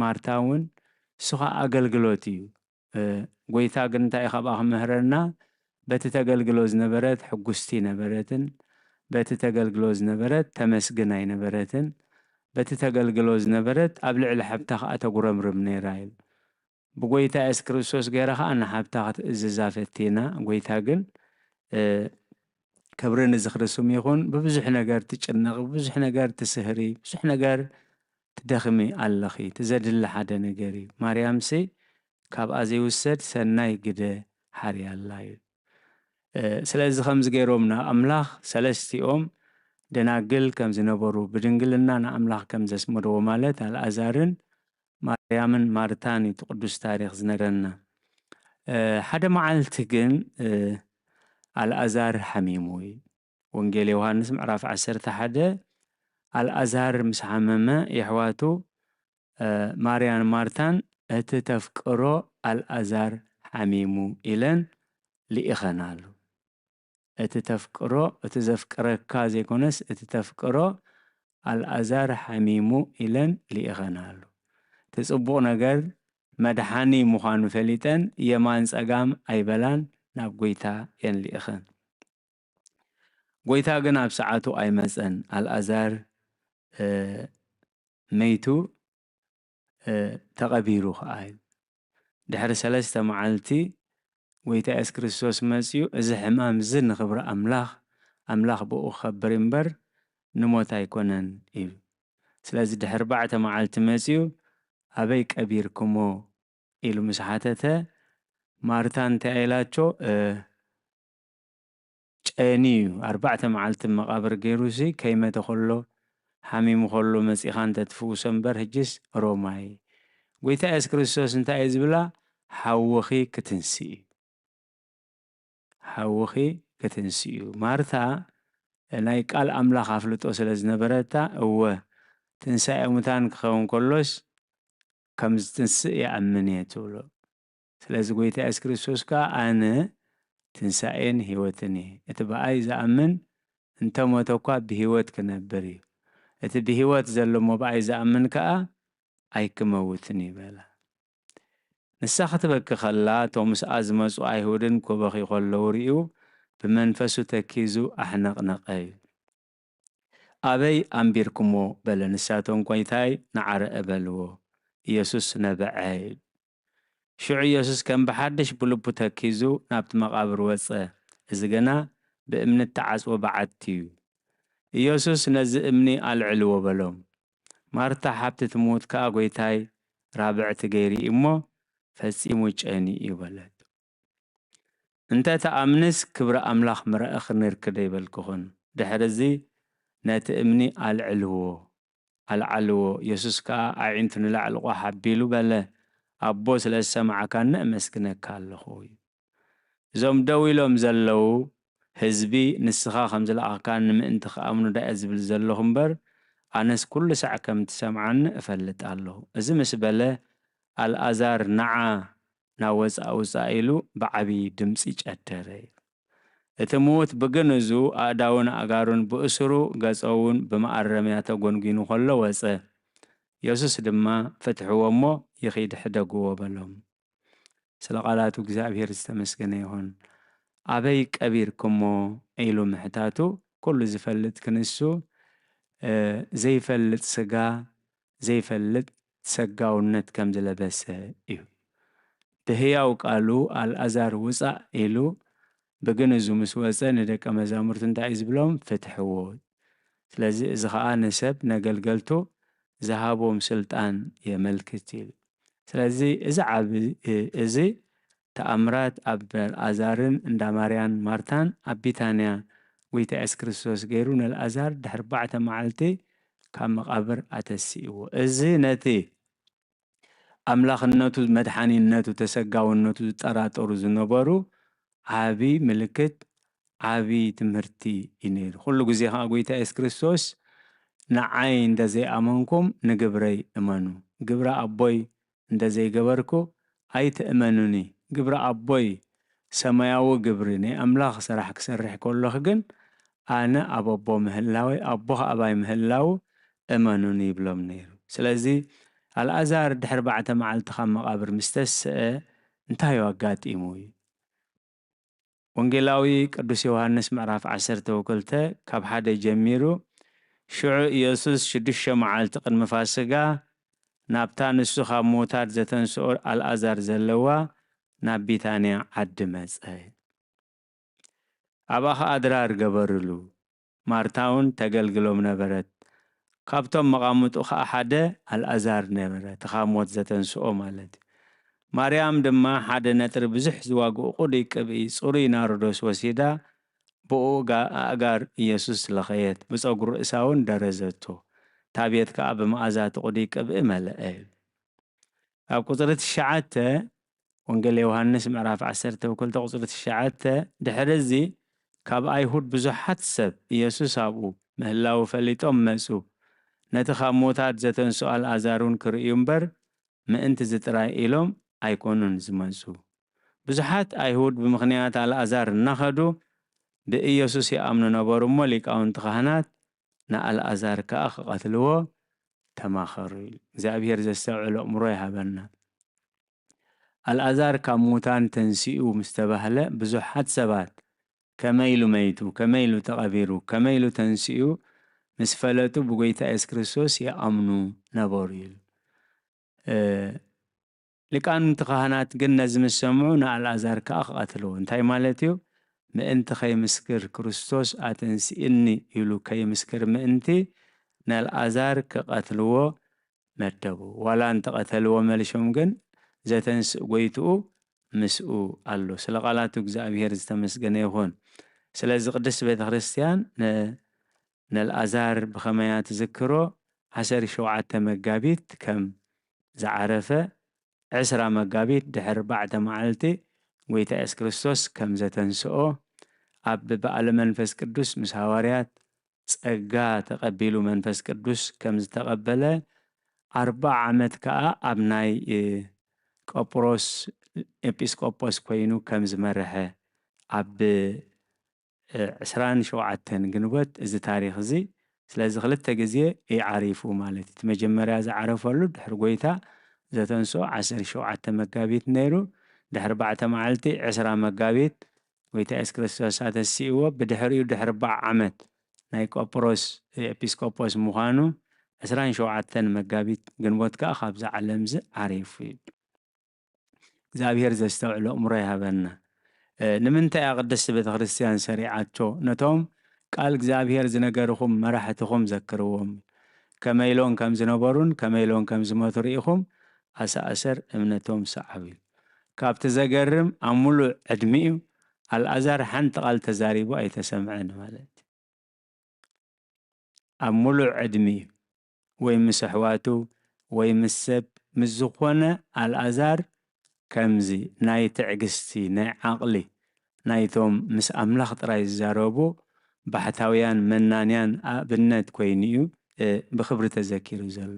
ማርታ እውን እሱ ኸዓ ኣገልግሎት እዩ። ጐይታ ግን እንታይ እዩ ካብኣ ክምህረና? በቲ ተገልግሎ ዝነበረት ሕጉስቲ ነበረትን በቲ ተገልግሎ ዝነበረት ተመስግን ኣይነበረትን። በቲ ተገልግሎ ዝነበረት ኣብ ልዕሊ ሓብታ ኸዓ ተጉረምርም ነይራ ኢሉ። ብጎይታ የሱስ ክርስቶስ ገይራ ኸዓ ንሓብታ ክትእዝዛ ፈቲና። ጎይታ ግን፣ እ፣ ክብሪ ንዝኽሪ ስሙ ይኹን፣ ብብዙሕ ነገር ትጭነቕ፣ ብብዙሕ ነገር ትስህሪ፣ ብዙሕ ነገር ትደኽሚ ኣለኺ። እቲ ዘድሊ ሓደ ነገር እዩ። ማርያምሲ ካብኣ ዘይውሰድ ሰናይ ግደ ሓርያ ኣላ እዩ። እ፣ ስለዚ ከምዚ ገይሮም ንኣምላኽ ሰለስቲኦም ደናግል ከም ዝነበሩ፣ ብድንግልና ንኣምላኽ ከም ዘስመድዎ ማለት ኣልኣዛርን ማርያምን ማርታን እዩ እቲ ቅዱስ ታሪኽ ዝነግረና። እ፣ ሓደ መዓልቲ ግን፣ እ፣ ኣልኣዛር ሓሚሙ እዩ። ወንጌል ዮሃንስ ምዕራፍ ዓሰርተ ሓደ ኣልኣዛር ምስ ሓመመ የሕዋቱ፣ እ፣ ማርያን ማርታን "እቲ ተፍቅሮ ኣልኣዛር ሓሚሙ" ኢለን ልኢኸናሉ። እቲ ተፍቅሮ፣ እቲ ዘፍቅረካ ዘይኮነስ እቲ ተፍቅሮ ኣልኣዛር ሓሚሙ ኢለን ልኢኸናሉ። እቲ ጽቡቕ ነገር መድሓኒ ምዃኑ ፈሊጠን የማን ጸጋም ኣይበላን፣ ናብ ጎይታ እየን ልኢኸን። ጎይታ ግን ኣብ ሰዓቱ ኣይመጸን። ኣልኣዛር፣ እ፣ መይቱ፣ እ፣ ተቐቢሩ ኸዓ እዩ። ድሕሪ ሰለስተ መዓልቲ ጎይታ የሱስ ክርስቶስ መጺኡ፣ "እዚ ሕማም እዚ ንኽብሪ ኣምላኽ፣ ኣምላኽ ብኡ ክኸብር እምበር ንሞት ኣይኮነን" ኢሉ። ስለዚ ድሕሪ ኣርባዕተ መዓልቲ መጺኡ፣ "ኣበይ ቀቢርኩሞ?" ኢሉ ምስ ሓተተ፣ ማርታ እንታይ ኢላቶ? እ፣ ጨኒ እዩ። ኣርባዕተ መዓልቲ መቓብር ገይሩሲ ከይመተ ከሎ፣ ሓሚሙ ከሎ መጺኻ እንተ ትፍውሶ እምበር፣ ሕጅስ ሮማይ። ጎይታ የሱስ ክርስቶስ እንታይ እዩ ዝብላ? "ሓውኺ ክትንስእ እዩ። ሓውኺ ክትንስእ እዩ።" ማርታ ናይ ቃል ኣምላኽ ኣፍልጦ ስለ ዝነበረታ፣ "እወ፣ ትንሳኤ ሙታን ክኸውን ከሎስ፣ ከም ዝትንስእ ይኣምን እየ" ትብሎ። ስለዚ ጎይታ የሱስ ክርስቶስ ከኣ ኣነ ትንሳኤን ህይወትን እየ። እቲ ብኣይ ዝኣምን እንተ ሞተ እኳ ብህይወት ክነብር እዩ። እቲ ብህይወት ዘሎ እሞ ብኣይ ዝኣምን ከኣ ኣይክመውትን እዩ በላ። ንሳ ክትበኪ ከላ እቶም ምስኣ ዝመጹ ኣይሁድን ክበኽዩ ከለዉ ርእዩ ብመንፈሱ ተኪዙ ኣሕነቕነቐ እዩ። ኣበይ ኣንቢርኩሞ በለ። ንሳቶም ጎይታይ ንዓረአ በልዎ። ኢየሱስ ነበዐ እዩ። ሽዑ ኢየሱስ ከም ብሓድሽ ብልቡ ተኪዙ ናብቲ መቓብር ወጸ። እዚ ግና ብእምኒ እተዓጽወ በዓቲ እዩ። ኢየሱስ ነዚ እምኒ ኣልዕልዎ በሎም። ማርታ ሓብቲ ትምውት ከኣ ጎይታይ ራብዕቲ ገይሩ እዩ እሞ ፈጺሙ ጨንዩ እዩ በለት። እንተ ትኣምንስ ክብሪ ኣምላኽ ምረእኽ ነርኪ ዶ ኣይበልኩኽን? ድሕርዚ ነቲ እምኒ ኣልዕልዎ ኣልዓልዎ። የሱስ ከኣ ኣዒንቱ ንላዕሊ ቋሕ ኣቢሉ በለ፣ ኣቦ ስለ ዝሰማዕካኒ ኣመስግነካ ኣለኹ። እዞም ደው ኢሎም ዘለዉ ህዝቢ ንስኻ ከም ዝለኣኽካኒ ምእንቲ ክኣምኑ ደኣ ዝብል ዘለኹ እምበር ኣነስ ኩሉ ሳዕ ከም ትሰምዓኒ እፈልጥ ኣለኹ። እዚ ምስ በለ ኣልኣዛር ንዓ ናብ ወጻኢ ውጻእ ኢሉ ብዓቢ ድምጺ ጨደረ። እቲ ምዉት ብግንዙ ኣእዳውን ኣእጋሩን ብእሱሩ ገጸውን ብመኣረምያ ተጎንጒኑ ከሎ ወጸ። የሱስ ድማ ፍትሕዎ እሞ ይኺድ ሕደግዎ በሎም። ስለ ቃላቱ እግዚኣብሔር ዝተመስገነ ይኹን። ኣበይ ቀቢርኩሞ ኢሉ ምሕታቱ ኩሉ ዝፈልጥ ክንሱ ዘይፈልጥ ስጋ ዘይፈልጥ ሰጋውነት ከም ዝለበሰ እዩ። ብህያው ቃሉ ኣልኣዛር ውፃእ ኢሉ ብግንዙ ምስ ወፀ ንደቀ መዛሙርቱ እንታይ እዩ ዝብሎም? ፍትሕዎ። ስለዚ እዚ ከዓ ንሰብ ነገልገልቱ ዝሃቦም ስልጣን የመልክት እዩ። ስለዚ እዚ ዓቢ እዚ ተኣምራት ኣብ ኣልኣዛርን እንዳ ማርያን ማርታን ኣብ ቢታንያ ጎይታ የሱስ ክርስቶስ ገይሩ ንኣልኣዛር ድሕሪ ኣርባዕተ መዓልቲ ካብ መቓብር ኣተሲእዎ። እዚ ነቲ ኣምላኽነቱ መድሓኒነቱ ተሰጋውነቱ ዝጠራጠሩ ዝነበሩ ዓቢ ምልክት ዓቢ ትምህርቲ እዩ ነይሩ። ኩሉ ግዜ ከዓ ጎይታ የሱስ ክርስቶስ ንዓይ እንተዘይኣመንኩም ንግብረይ እመኑ፣ ግብረ ኣቦይ እንተዘይገበርኩ ኣይትእመኑኒ፣ ግብረ ኣቦይ ሰማያዊ ግብሪ ናይ ኣምላኽ ስራሕ ክሰርሕ ከለኹ ግን ኣነ ኣብ ኣቦ ምህላወይ ኣቦ ከዓ ኣባይ ምህላዉ እመኑኒ ይብሎም ነይሩ። ስለዚ ኣልኣዛር ድሕሪ ኣርባዕተ መዓልቲ ካብ መቓብር ምስ ተስአ እንታይ እዩ ኣጋጢሙ እዩ? ወንጌላዊ ቅዱስ ዮሃንስ ምዕራፍ ዓሰርተ ወክልተ ካብ ሓደ ጀሚሩ ሽዑ ኢየሱስ ሽዱሽተ መዓልቲ ቅድሚ ፋስጋ ናብታ ንሱ ካብ ምዉታት ዘተንስኦ ኣልኣዛር ዘለዋ ናብ ቢታንያ ዓዲ መጸ። ኣብኣ ኸኣ ድራር ገበርሉ። ማርታ እውን ተገልግሎም ነበረት። ካብቶም መቓምጡ ኸኣ ሓደ ኣልኣዛር ነበረ፣ እቲ ካብ ሞት ዘተንስኦ ማለት እዩ። ማርያም ድማ ሓደ ነጥሪ ብዙሕ ዝዋግኡ ቅዱይ ቅብኢ ጽሩይ ናርዶስ ወሲዳ ብኡ ኣእጋር ኢየሱስ ለኸየት፣ ብጸጉሪ ርእሳ እውን ደረዘቶ። እታ ቤት ከኣ ብመኣዛ እቲ ቅዱይ ቅብኢ መለአ። ኣብ ቁጽሪ ትሽዓተ ወንጌል ዮሃንስ ምዕራፍ ዓሰርተ ወክልተ ቁጽሪ ትሽዓተ ድሕሪ እዚ ካብ ኣይሁድ ብዙሓት ሰብ ኢየሱስ ኣብኡ ምህላዉ ፈሊጦም መጹ። ነቲ ካብ ሞታት ዘተንስኦ ኣልኣዛር እውን ክርእዩ እምበር ምእንቲ እዚ ጥራይ ኢሎም ኣይኮኑን ዝመጹ። ብዙሓት ኣይሁድ ብምኽንያት ኣልኣዛር እናኸዱ ብኢየሱስ ይኣምኑ ነበሩ እሞ ሊቃውንቲ ካህናት ንኣልኣዛር ከኣ ክቐትልዎ ተማኸሩ። እግዚኣብሔር ዘስተውዕል ኣእምሮ ይሃበና። ኣልኣዛር ካብ ሙታን ተንሲኡ ምስ ተባህለ ብዙሓት ሰባት ከመይ ኢሉ መይቱ፣ ከመይ ኢሉ ተቐቢሩ፣ ከመይ ኢሉ ተንሲኡ ምስ ፈለጡ ብጎይታ የሱስ ክርስቶስ ይኣምኑ ነበሩ ኢሉ። ሊቃውንቲ ካህናት ግን ነዚ ምስ ሰምዑ ንኣልኣዛር ከኣ ክቐትልዎ። እንታይ ማለት እዩ? ምእንቲ ከይምስክር ክርስቶስ ኣተንስእኒ ኢሉ ከይምስክር ምእንቲ ንኣልኣዛር ክቐትልዎ መደቡ። ዋላ እንተቐተልዎ መሊሾም ግን ዘተንስእ ጎይትኡ ምስኡ ኣሎ። ስለ ቃላቱ እግዚኣብሔር ዝተመስገነ ይኹን። ስለዚ ቅድስት ቤተ ክርስቲያን ንኣልኣዛር ብኸመያ ትዝክሮ? ዓሰርተ ሸውዓተ መጋቢት ከም ዝዓረፈ ዕስራ መጋቢት ድሕሪ ኣርባዕተ መዓልቲ ጎይታ የሱስ ክርስቶስ ከም ዘተንስኦ ኣብ በዓለ መንፈስ ቅዱስ ምስ ሃዋርያት ጸጋ ተቐቢሉ መንፈስ ቅዱስ ከም ዝተቐበለ ኣርብዓ ዓመት ከኣ ኣብ ናይ ቆጵሮስ ኤጲስቆጶስ ኮይኑ ከም ዝመርሐ ኣብ ዕስራን ሸውዓተን ግንቦት እዚ ታሪኽ እዚ ስለዚ ክልተ ግዜ እዩ ዓሪፉ ማለት እዩ። እቲ መጀመርያ ዝዓረፈሉ ድሕሪ ጎይታ ዘተንስኦ ዓሰርተ ሸውዓተ መጋቢት ነይሩ። ድሕሪ ባዕተ መዓልቲ ዕስራ መጋቢት ጎይታ የሱስ ክርስቶስ ኣተሲእዎ። ብድሕሪኡ ድሕሪ ኣርባዓ ዓመት ናይ ቆጵሮስ ኤጲስቆጶስ ምዃኑ ዕስራን ሸውዓተን መጋቢት ግንቦት ከኣ ካብዚ ዓለም እዚ ዓሪፉ እዩ። እግዚኣብሔር ዘስተውዕል ኣእምሮ ይሃበና። ንምንታይ እያ ቅድስቲ ቤተ ክርስቲያን ሰሪዓቶ? ነቶም ቃል እግዚኣብሔር ዝነገርኹም መራሕትኹም ዘክርዎም። ከመይ ኢሎም ከም ዝነበሩን ከመይ ኢሎም ከም ዝመቱ ርኢኹም ኣሰኣሰር እምነቶም ሰዓቡ። ካብቲ ዘገርም ኣብ ሙሉእ ዕድሚኡ ኣልኣዛር ሓንቲ ቃል ተዛሪቡ ኣይተሰምዐን ማለት እዩ። ኣብ ሙሉእ ዕድሚኡ ወይ ምስ ኣሕዋቱ ወይ ምስ ሰብ ምስ ዝኾነ ኣልኣዛር ከምዚ ናይ ትዕግስቲ ናይ ዓቕሊ ናይቶም ምስ ኣምላኽ ጥራይ ዝዛረቡ ባሕታውያን መናንያን ኣብነት ኮይኑ እዩ ብኽብሪ ተዘኪሩ ዘሎ።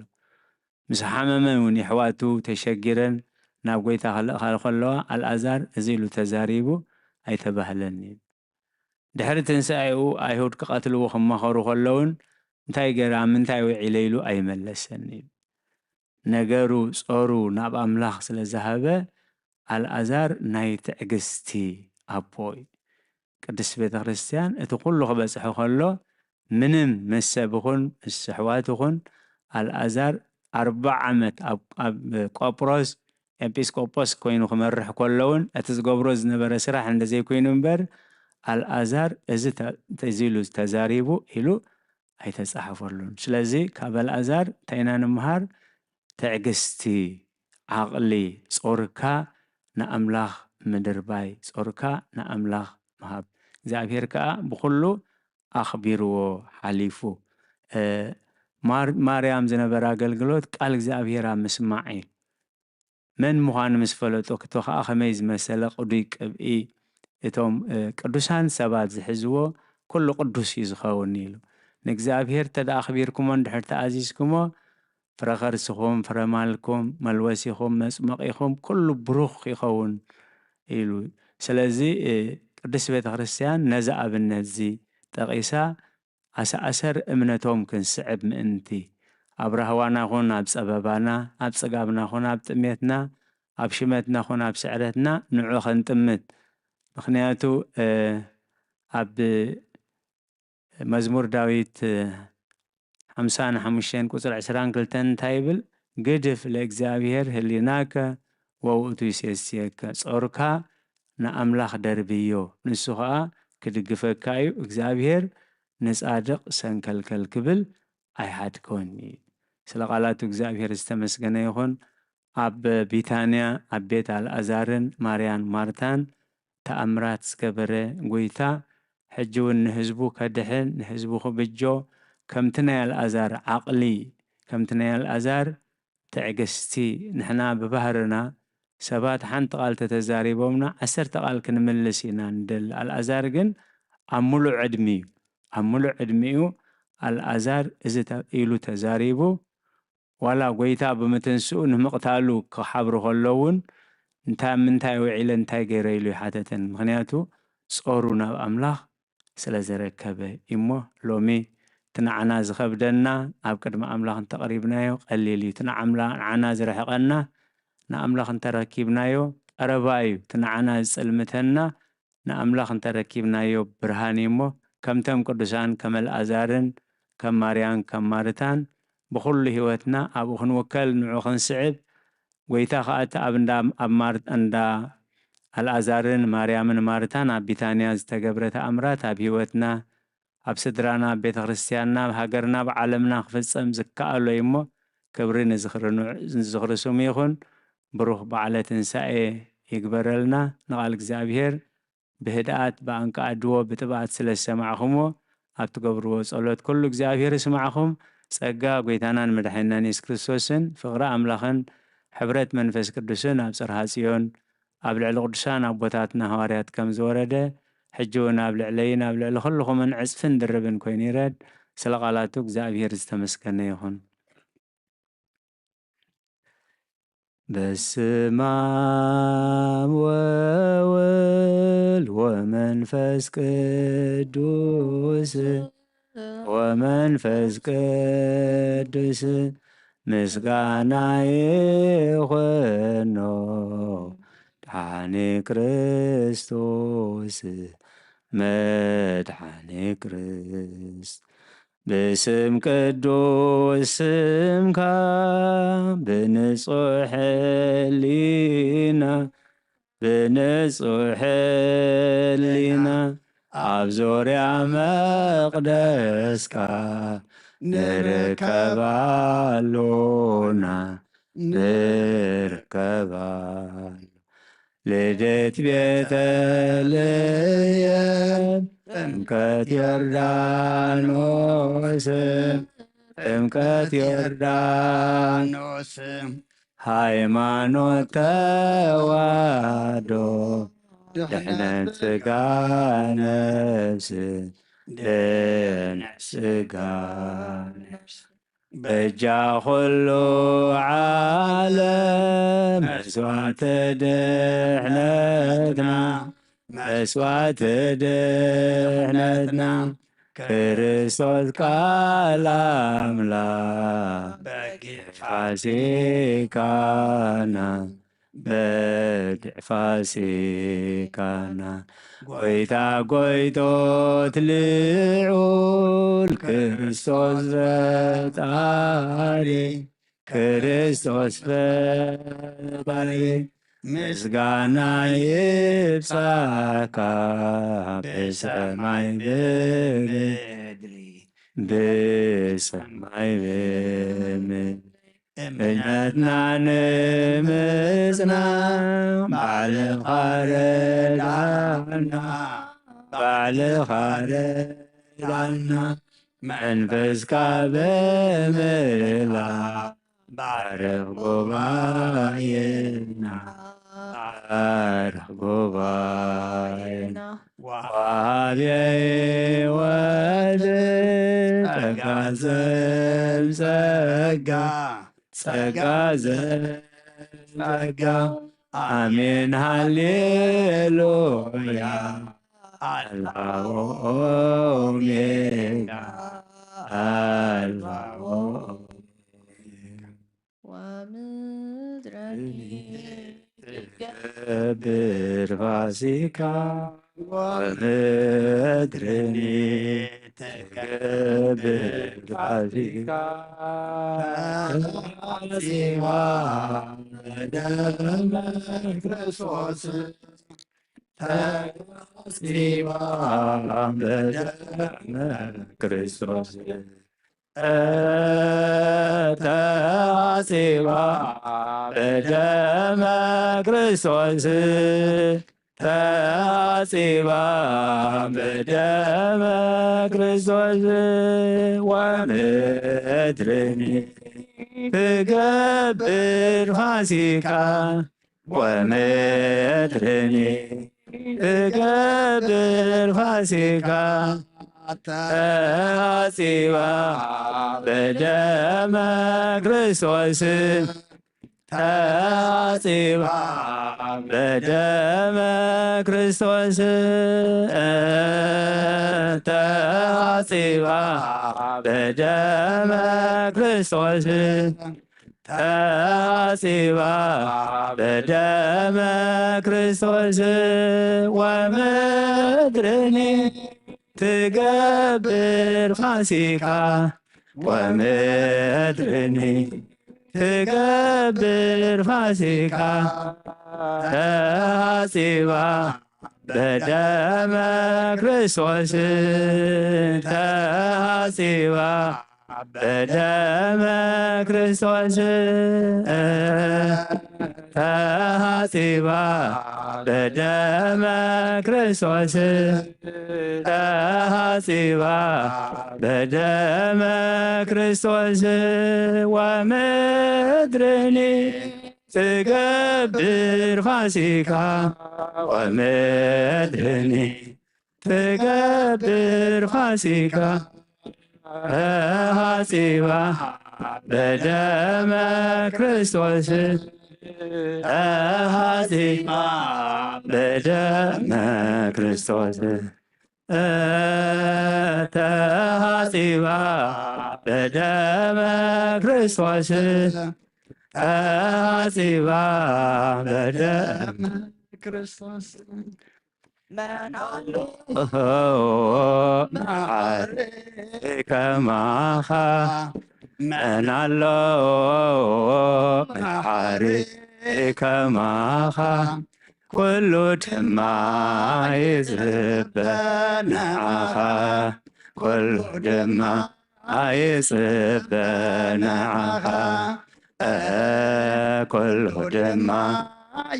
ምስ ሓመመ እውን የሕዋቱ ተሸጊረን ናብ ጎይታ ክልእኻ ከለዋ ኣልኣዛር እዚ ኢሉ ተዛሪቡ ኣይተባህለን እዩ። ድሕሪ ትንሳኤኡ ኣይሁድ ክቐትልዎ ክማኸሩ ከለውን እንታይ ገይራ ምንታይ ውዒለ ኢሉ ኣይመለሰን እዩ። ነገሩ ጾሩ ናብ ኣምላኽ ስለ ዝሃበ ኣልኣዛር ናይ ትዕግስቲ ኣቦ እዩ። ቅድስቲ ቤተ ክርስቲያን እቲ ኩሉ ክበጽሖ ከሎ ምንም ምስ ሰብ ይኹን ምስ ኣሕዋት ይኹን ኣልኣዛር ኣርባዓ ዓመት ኣብ ቆጵሮስ ኤጲስቆጶስ ኮይኑ ክመርሕ ከሎ እውን እቲ ዝገብሮ ዝነበረ ስራሕ እንተዘይኮይኑ እምበር ኣልኣዛር እዚ ኢሉ ተዛሪቡ ኢሉ ኣይተጻሕፈሉን። ስለዚ ካብ ኣልኣዛር እንታይ ኢና ንምሃር? ትዕግስቲ፣ ዓቕሊ፣ ጾርካ ንኣምላኽ ምድርባይ፣ ጾርካ ንኣምላኽ ምሃብ። እግዚኣብሔር ከኣ ብኹሉ ኣኽቢርዎ ሓሊፉ። ማርያም ዝነበረ ኣገልግሎት ቃል እግዚኣብሔር ኣብ ምስማዕ እዩ። መን ምዃኑ ምስ ፈለጡ፣ ክቶ ኸኣ ኸመይ ዝመሰለ ቅዱይ ቅብኢ እቶም ቅዱሳን ሰባት ዝሕዝዎ ኩሉ ቅዱስ እዩ ዝኸውን ኢሉ። ንእግዚኣብሔር እንተ ደኣ ኣኽቢርኩሞ እንድሕር ተኣዚዝኩሞ ፍረ ኸርስኹም፣ ፍረ ማልኩም፣ መልወሲኹም፣ መጽመቒኹም ኩሉ ብሩኽ ይኸውን ኢሉ። ስለዚ ቅድስቲ ቤተ ክርስቲያን ነዚ ኣብነት እዚ ጠቒሳ ኣሰኣሰር እምነቶም ክንስዕብ ምእንቲ፣ ኣብ ራህዋና ኹን ኣብ ጸበባና፣ ኣብ ጽጋብና ኹን ኣብ ጥሜትና፣ ኣብ ሽመትና ኹን ኣብ ስዕረትና ንዑ ኸንጥምት። ምኽንያቱ ኣብ መዝሙር ዳዊት ሓምሳን ሓሙሽተን ቁጽሪ ዕስራን ክልተን እንታይ ይብል? ግድፍ ለእግዚኣብሔር ህሊናከ ወውእቱ ይሴስየከ። ጾርካ ንኣምላኽ ደርብዮ፣ ንሱ ኸኣ ክድግፈካ እዩ። እግዚኣብሔር ንጻድቕ ሰንከልከል ክብል ኣይሓድጎን እዩ። ስለ ቃላቱ እግዚኣብሔር ዝተመስገነ ይኹን። ኣብ ቢታንያ ኣብ ቤት ኣልኣዛርን ማርያን ማርታን ተኣምራት ዝገበረ ጎይታ ሕጂ እውን ንህዝቡ ከድሕን ንህዝቡ ክብጆ ከምቲ ናይ ኣልኣዛር ዓቕሊ ከምቲ ናይ ኣልኣዛር ትዕግስቲ ንሕና ብባህርና ሰባት ሓንቲ ቃል ተተዛሪቦምና ዓሰርተ ቃል ክንምልስ ኢና ንደሊ። ኣልኣዛር ግን ኣብ ሙሉእ ዕድሚኡ ኣብ ሙሉእ ዕድሚኡ ኣልኣዛር እዚ ኢሉ ተዛሪቡ ዋላ ጎይታ ብምትንስኡ ንምቕታሉ ክሓብሩ ከሎ እውን እንታይ ምንታይ ውዒለ እንታይ ገይረ ኢሉ ይሓተተን። ምኽንያቱ ጾሩ ናብ ኣምላኽ ስለ ዘረከበ እሞ ሎሚ እቲ ንዓና ዝኸብደና ኣብ ቅድሚ ኣምላኽ እንተቕሪብናዮ ቀሊል እዩ። እቲ ንዓምላ ንዓና ዝርሕቐና ንኣምላኽ እንተረኪብናዮ ቀረባ እዩ። እቲ ንዓና ዝጽልምተና ንኣምላኽ እንተረኪብናዮ ብርሃን እዩ እሞ ከምቶም ቅዱሳን ከም ኣልኣዛርን ከም ማርያን ከም ማርታን ብኹሉ ህይወትና ኣብኡ ክንውከል ንዑ ክንስዕብ ጎይታ ከኣ እቲ ኣብ እንዳ ኣብ ማር እንዳ ኣልኣዛርን ማርያምን ማርታን ኣብ ቢታንያ ዝተገብረ ተኣምራት ኣብ ህይወትና ኣብ ስድራና ኣብ ቤተ ክርስቲያንና ኣብ ሃገርና ኣብ ዓለምና ክፍጸም ዝከኣሎ እዩ እሞ ክብሪ ንዝኽሪ ንዑ ንዝኽሪ ስሙ ይኹን። ብሩኽ በዓለ ትንሳኤ ይግበረልና። ንቓል እግዚኣብሔር ብህድኣት ብኣንቃ ኣድዎ ብጥብኣት ስለ ዝሰማዕኹምዎ ኣብ ትገብርዎ ጸሎት ኩሉ እግዚኣብሔር ይስማዕኹም። ጸጋ ጎይታናን መድሓኒናን የሱስ ክርስቶስን ፍቕሪ ኣምላኽን ሕብረት መንፈስ ቅዱስን ኣብ ጽርሃ ጽዮን ኣብ ልዕሊ ቅዱሳን ኣቦታትና ሃዋርያት ከም ዝወረደ ሕጂ እውን ኣብ ልዕለይን ኣብ ልዕሊ ኩልኹምን ዕጽፍን ድርብን ኮይኑ ይረድ። ስለ ቃላቱ እግዚኣብሔር ዝተመስገነ ይኹን። በስመ አብ ወወልድ ወመንፈስ ቅዱስ ወመንፈስ ቅዱስ ምስጋና ይኹኖ ዳኒ ክርስቶስ መድሓኒ ክርስ ብስም ቅዱስ ስምካ ብንጹሕ ሕሊና ብንጹሕ ሕሊና ኣብ ዙርያ መቕደስካ ንርከብ ኣሎና ንርከብ ኣሎ። ልደት ቤተልሔም ጥምቀት ዮርዳኖስ ጥምቀት ዮርዳኖስ ሃይማኖት ተዋህዶ ድሕነት ስጋ ነፍስ ድሕነት ስጋ ነፍስ በጃ ኩሉ ዓለም መስዋዕቲ ድሕነትና መስዋዕቲ ድሕነትና ክርስቶስ ቃል ኣምላኽ በጊዕ ፋሲካና በጊዕ ፋሲካና ጎይታ ጎይቶት ልዑል ክርስቶስ ፈጣሪ ክርስቶስ ፈጣሪ ምስጋና ይብጻካ ብሰማይ ብምድሪ ብሰማይ ብምድሪ እምነትና ንምጽና ባዕልኻ ረዳና ባዕልኻ ረዳና መንፈስካ ብምልኣ ባርኽ ጉባኤና ባርኽ ጉባኤና ወሃቢ ሕይወት ጸጋ ዘም ጸጋ ጸጋ ዘም ጸጋ ኣሜን ሃሌሉያ ኣልፋ ኦሜጋ ኣልፋ ኦሜጋ ወምድረኒ ትገብር ፋሲካ ወምድርኒ ትገብር ፋሲካ ተሐጺባ በደመ ክርስቶስ ተሐጺባ በደመ ክርስቶስ ተሐጺባ በደመ ክርስቶስ ተሐጺባ በደመ ክርስቶስ ወምድርኒ ትገብር ፋሲካ ወምድርኒ ትገብር ፋሲካ ተሐጺባ በደመ ክርስቶስ ተሐጺባ በደመ ክርስቶስ ተሐጺባ በደመ ክርስቶስ ተሐጺባ በደመ ክርስቶስ ወምድርኒ ትገብር ፋሲካ ወምድርኒ ትገብር ፋሲካ ተሐጺባ በደመ ክርስቶስ ተሐጺባ በደመ ክርስቶስ ተሐጺባ በደመ ክርስቶስ ተሐጺባ በደመ ክርስቶስ ወምድርኒ ትገብር ፋሲካ ወምድርኒ ትገብር ፋሲካ ተሐጺባ በደመ ክርስቶስ ተሃጺባ ብደመ ክርስቶስ፣ ተሃጺባ ብደመ ክርስቶስ፣ ተሃጺባ ብደመ ክርስቶስ። መን ኣሎ መሓሪ ከማኻ? መን ኣሎ መሓሪ ከማኻ? ኩሉ ድማ ይጽበ ንዓኻ፣ ኩሉ ድማ ይጽበ ንዓኻ፣ እ፣ ኩሉ ድማ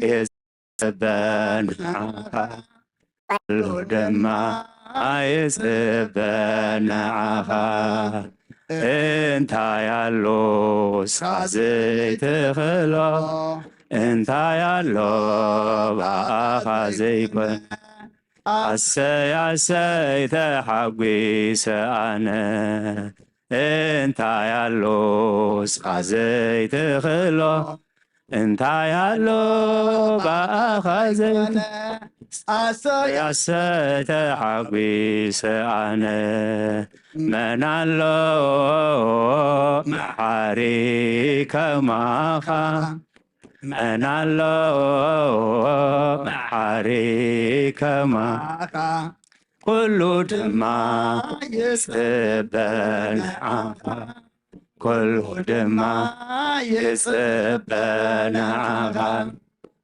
ይጽበ ንዓኻ፣ ኩሉ ድማ ይጽበ ንዓኻ። እንታይ ኣሎ ንስኻ ዘይትኽእሎ? እንታይ ኣሎ ብኣኻ ዘይኮነ? ኣሰይ ኣሰይ ተሓጒሰ ኣነ። እንታይ ኣሎ ንስኻ ዘይትኽእሎ? እንታይ ኣሎ ብኣኻ ዘይኮነ? ኣሰይ ኣሰይ ተሓጒሰ ኣነ። መን ኣሎ መሓሪ ከማኻ? መን ኣሎ መሓሪ ከማኻ? ኩሉ ድማ ይጽበ ንዓኻ፣ ኩሉ ድማ ይጽበ ንዓኻ፣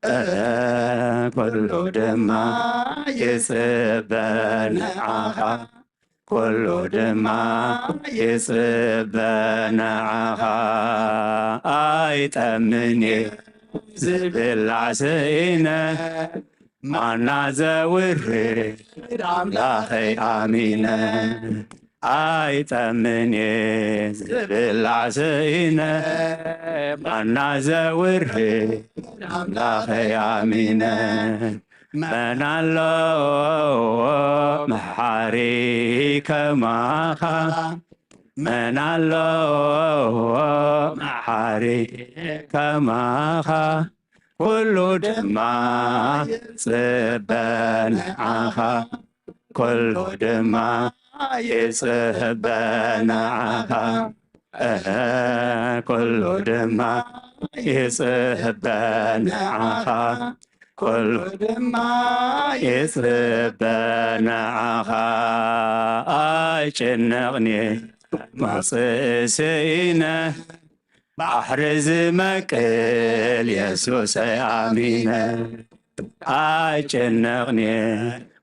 እ፣ ኩሉ ድማ ይጽበ ንዓኻ፣ ኩሉ ድማ ይጽበ ንዓኻ። ኣይጠምን እየ ዝብላዕ ስኢነ፣ ማና ዘውርድ ኣምላኸይ ኣሚነ። ኣይጠምን እየ ዝብላዕ ስኢነ፣ ማና ዘውርድ ኣምላኸይ ኣሚነ። መን ኣሎ መሓሪ ከማኻ? መን ኣሎ መሓሪ ከማኻ? ኩሉ ድማ ይጽበ ንዓኻ፣ ኩሉ ድማ ይጽበ ንዓኻ፣ እህ፣ ኩሉ ድማ ይጽበ ንዓኻ፣ ኩሉ ድማ ይጽበ ንዓኻ። ኣይጭነቕኒ መጽእ ስኢነ፣ ባሕሪ ዝመቅል የሱሰይ ኣሚነ። ኣይጭነቕኒ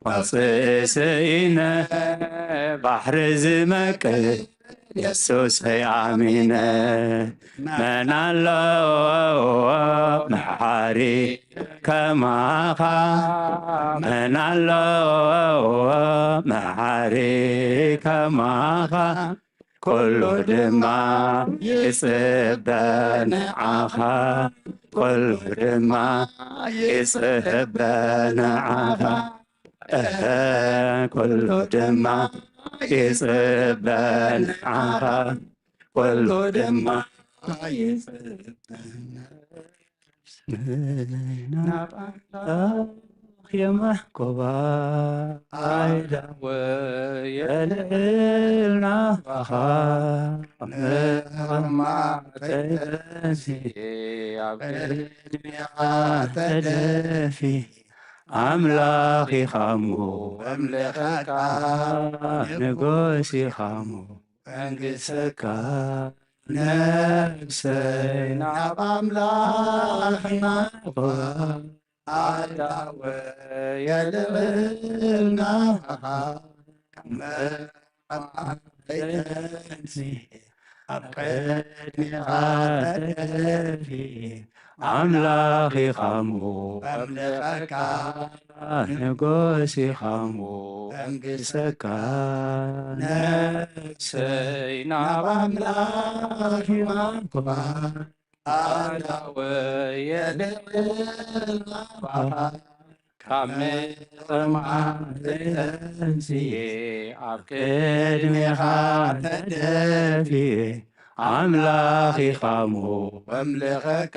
መጽእ ስኢነ፣ ባሕሪ ዝመቅል የሱሰይ ኣሚነ። መን ኣሎ መሓሪ ከማኻ? መን ኣሎ መሓሪ ከማኻ? ኩሉ ድማ ይጽበ ንዓኻ፣ ኩሉ ድማ ይጽበ ንዓኻ፣ እህ፣ ኩሉ ድማ ይጽበ ንዓኻ፣ ኩሉ ድማ ይጽበ ንዓኻ። የማሕኮባ ኣይዳወ የልዕል ናባኻ፣ ንቕድማ ተይተንሲ ኣብ ቅድሚኻ ተደፊ፣ ኣምላኽ ኢኻሞ ኣምልኸካ፣ ንጉስ ኢኻሞ መንግሰካ። ነፍሰይ ናብ ኣምላኽ ናቕባ፣ ኣዳወ የልዕል ናባኻ፣ መማረይተንሲ ኣብ ቅድሚኻ ተደፊ፣ ኣምላኽ ኢኻሞ ኣምልኸካ፣ ንጉስ ኢኻሞ መንግሰካ። ነፍሰይ ናብ ኣምላኽ ይማርኩባ፣ ኣዳወ የልዕል ናባኻ፣ ካብ ምጥማት ተንስኤ ኣብ ቅድሜኻ ተደፊኤ፣ ኣምላኽ ኢኻሞ ኣምልኸካ፣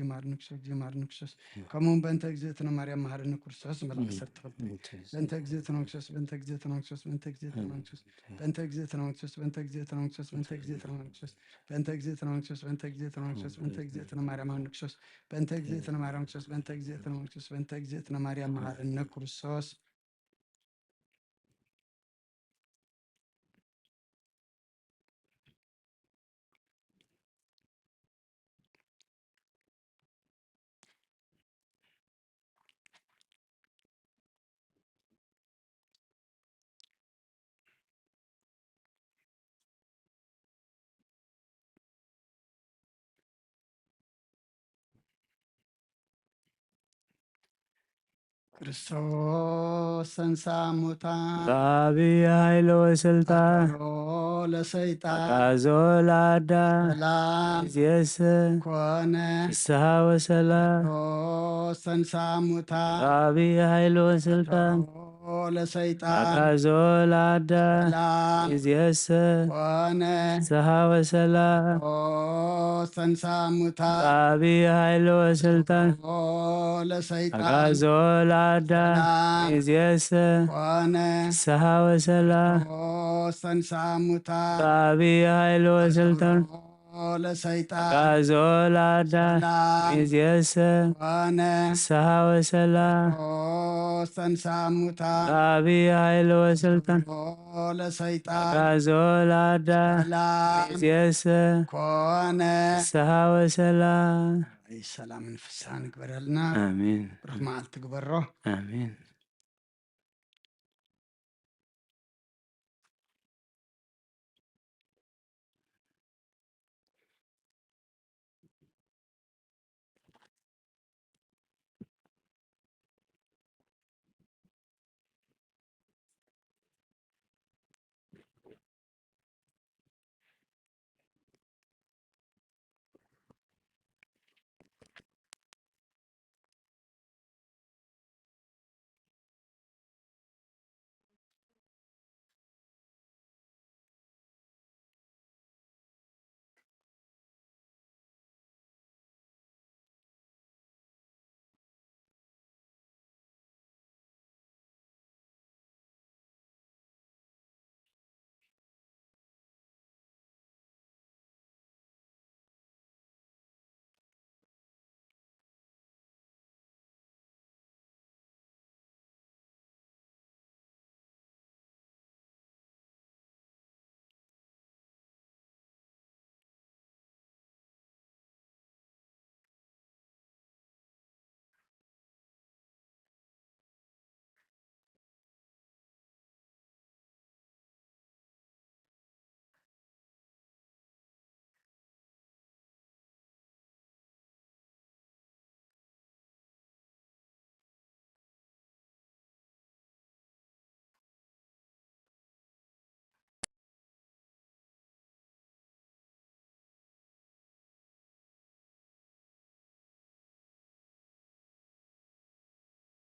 እግዚኦ መሐረነ ክርስቶስ፣ እግዚኦ መሐረነ ክርስቶስ። ከምኡ እውን በእንተ እግዝእትነ ማርያም መሐረነ ክርስቶስ ንበል ዓሰርተ ክልተ። በእንተ እግዝእትነ ክርስቶስ፣ በእንተ እግዝእትነ ክርስቶስ፣ በእንተ እግዝእትነ ክርስቶስ፣ በእንተ እግዝእትነ ክርስቶስ፣ በእንተ እግዝእትነ ክርስቶስ፣ በእንተ እግዝእትነ ማርያም መሐረነ ክርስቶስ፣ በእንተ እግዝእትነ ክርስቶስ፣ በእንተ እግዝእትነ ማርያም መሐረነ ክርስቶስ፣ በእንተ እግዝእትነ ማርያም መሐረነ ክርስቶስ፣ በእንተ እግዝእትነ ክርስቶስ፣ በእንተ እግዝእትነ ማርያም መሐረነ ክርስቶስ። ክርስቶስ ተንሳ ሙታን፣ በአቢይ ኃይል ወስልጣን፣ አሰሮ ለሰይጣን፣ አግዓዞ ለአዳም፣ ሰላም፣ እምይእዜሰ፣ ኮነ፣ ፍስሐ ወሰላም። ክርስቶስ ተንሳ ሙታን፣ በአቢይ ኃይል ወስልጣን፣ አሰሮ ለሰይጣን፣ አግዓዞ ለአዳም፣ ሰላም፣ እምይእዜሰ፣ ኮነ፣ ፍስሐ ወሰላም። ክርስቶስ ተንሳ ሙታን፣ በአቢይ ኃይል ወስልጣን፣ አሰሮ ለሰይጣን፣ አግዓዞ ለአዳም፣ ሰላም፣ እምይእዜሰ፣ ኮነ፣ ፍስሐ ወሰላም። ክርስቶስ ተንሳ ሙታን፣ በአቢይ ኃይል ወስልጣን፣ አሰሮ ለሰይጣን፣ አግዓዞ ለአዳም፣ ሰላም፣ እምይእዜሰ፣ ኮነ፣ ፍስሐ ወሰላም። ክርስቶስ ተንሳ ሙታን፣ በአቢይ ኃይል ወስልጣን፣ አሰሮ ለሰይጣን፣ አግዓዞ ለአዳም፣ ሰላም፣ እምይእዜሰ፣ ኮነ፣ ፍስሐ ወሰላም። ሰላምን ፍስሐን ይግበረልና። አሜን። ብሩኽ መዓልቲ ግበሮ። አሜን።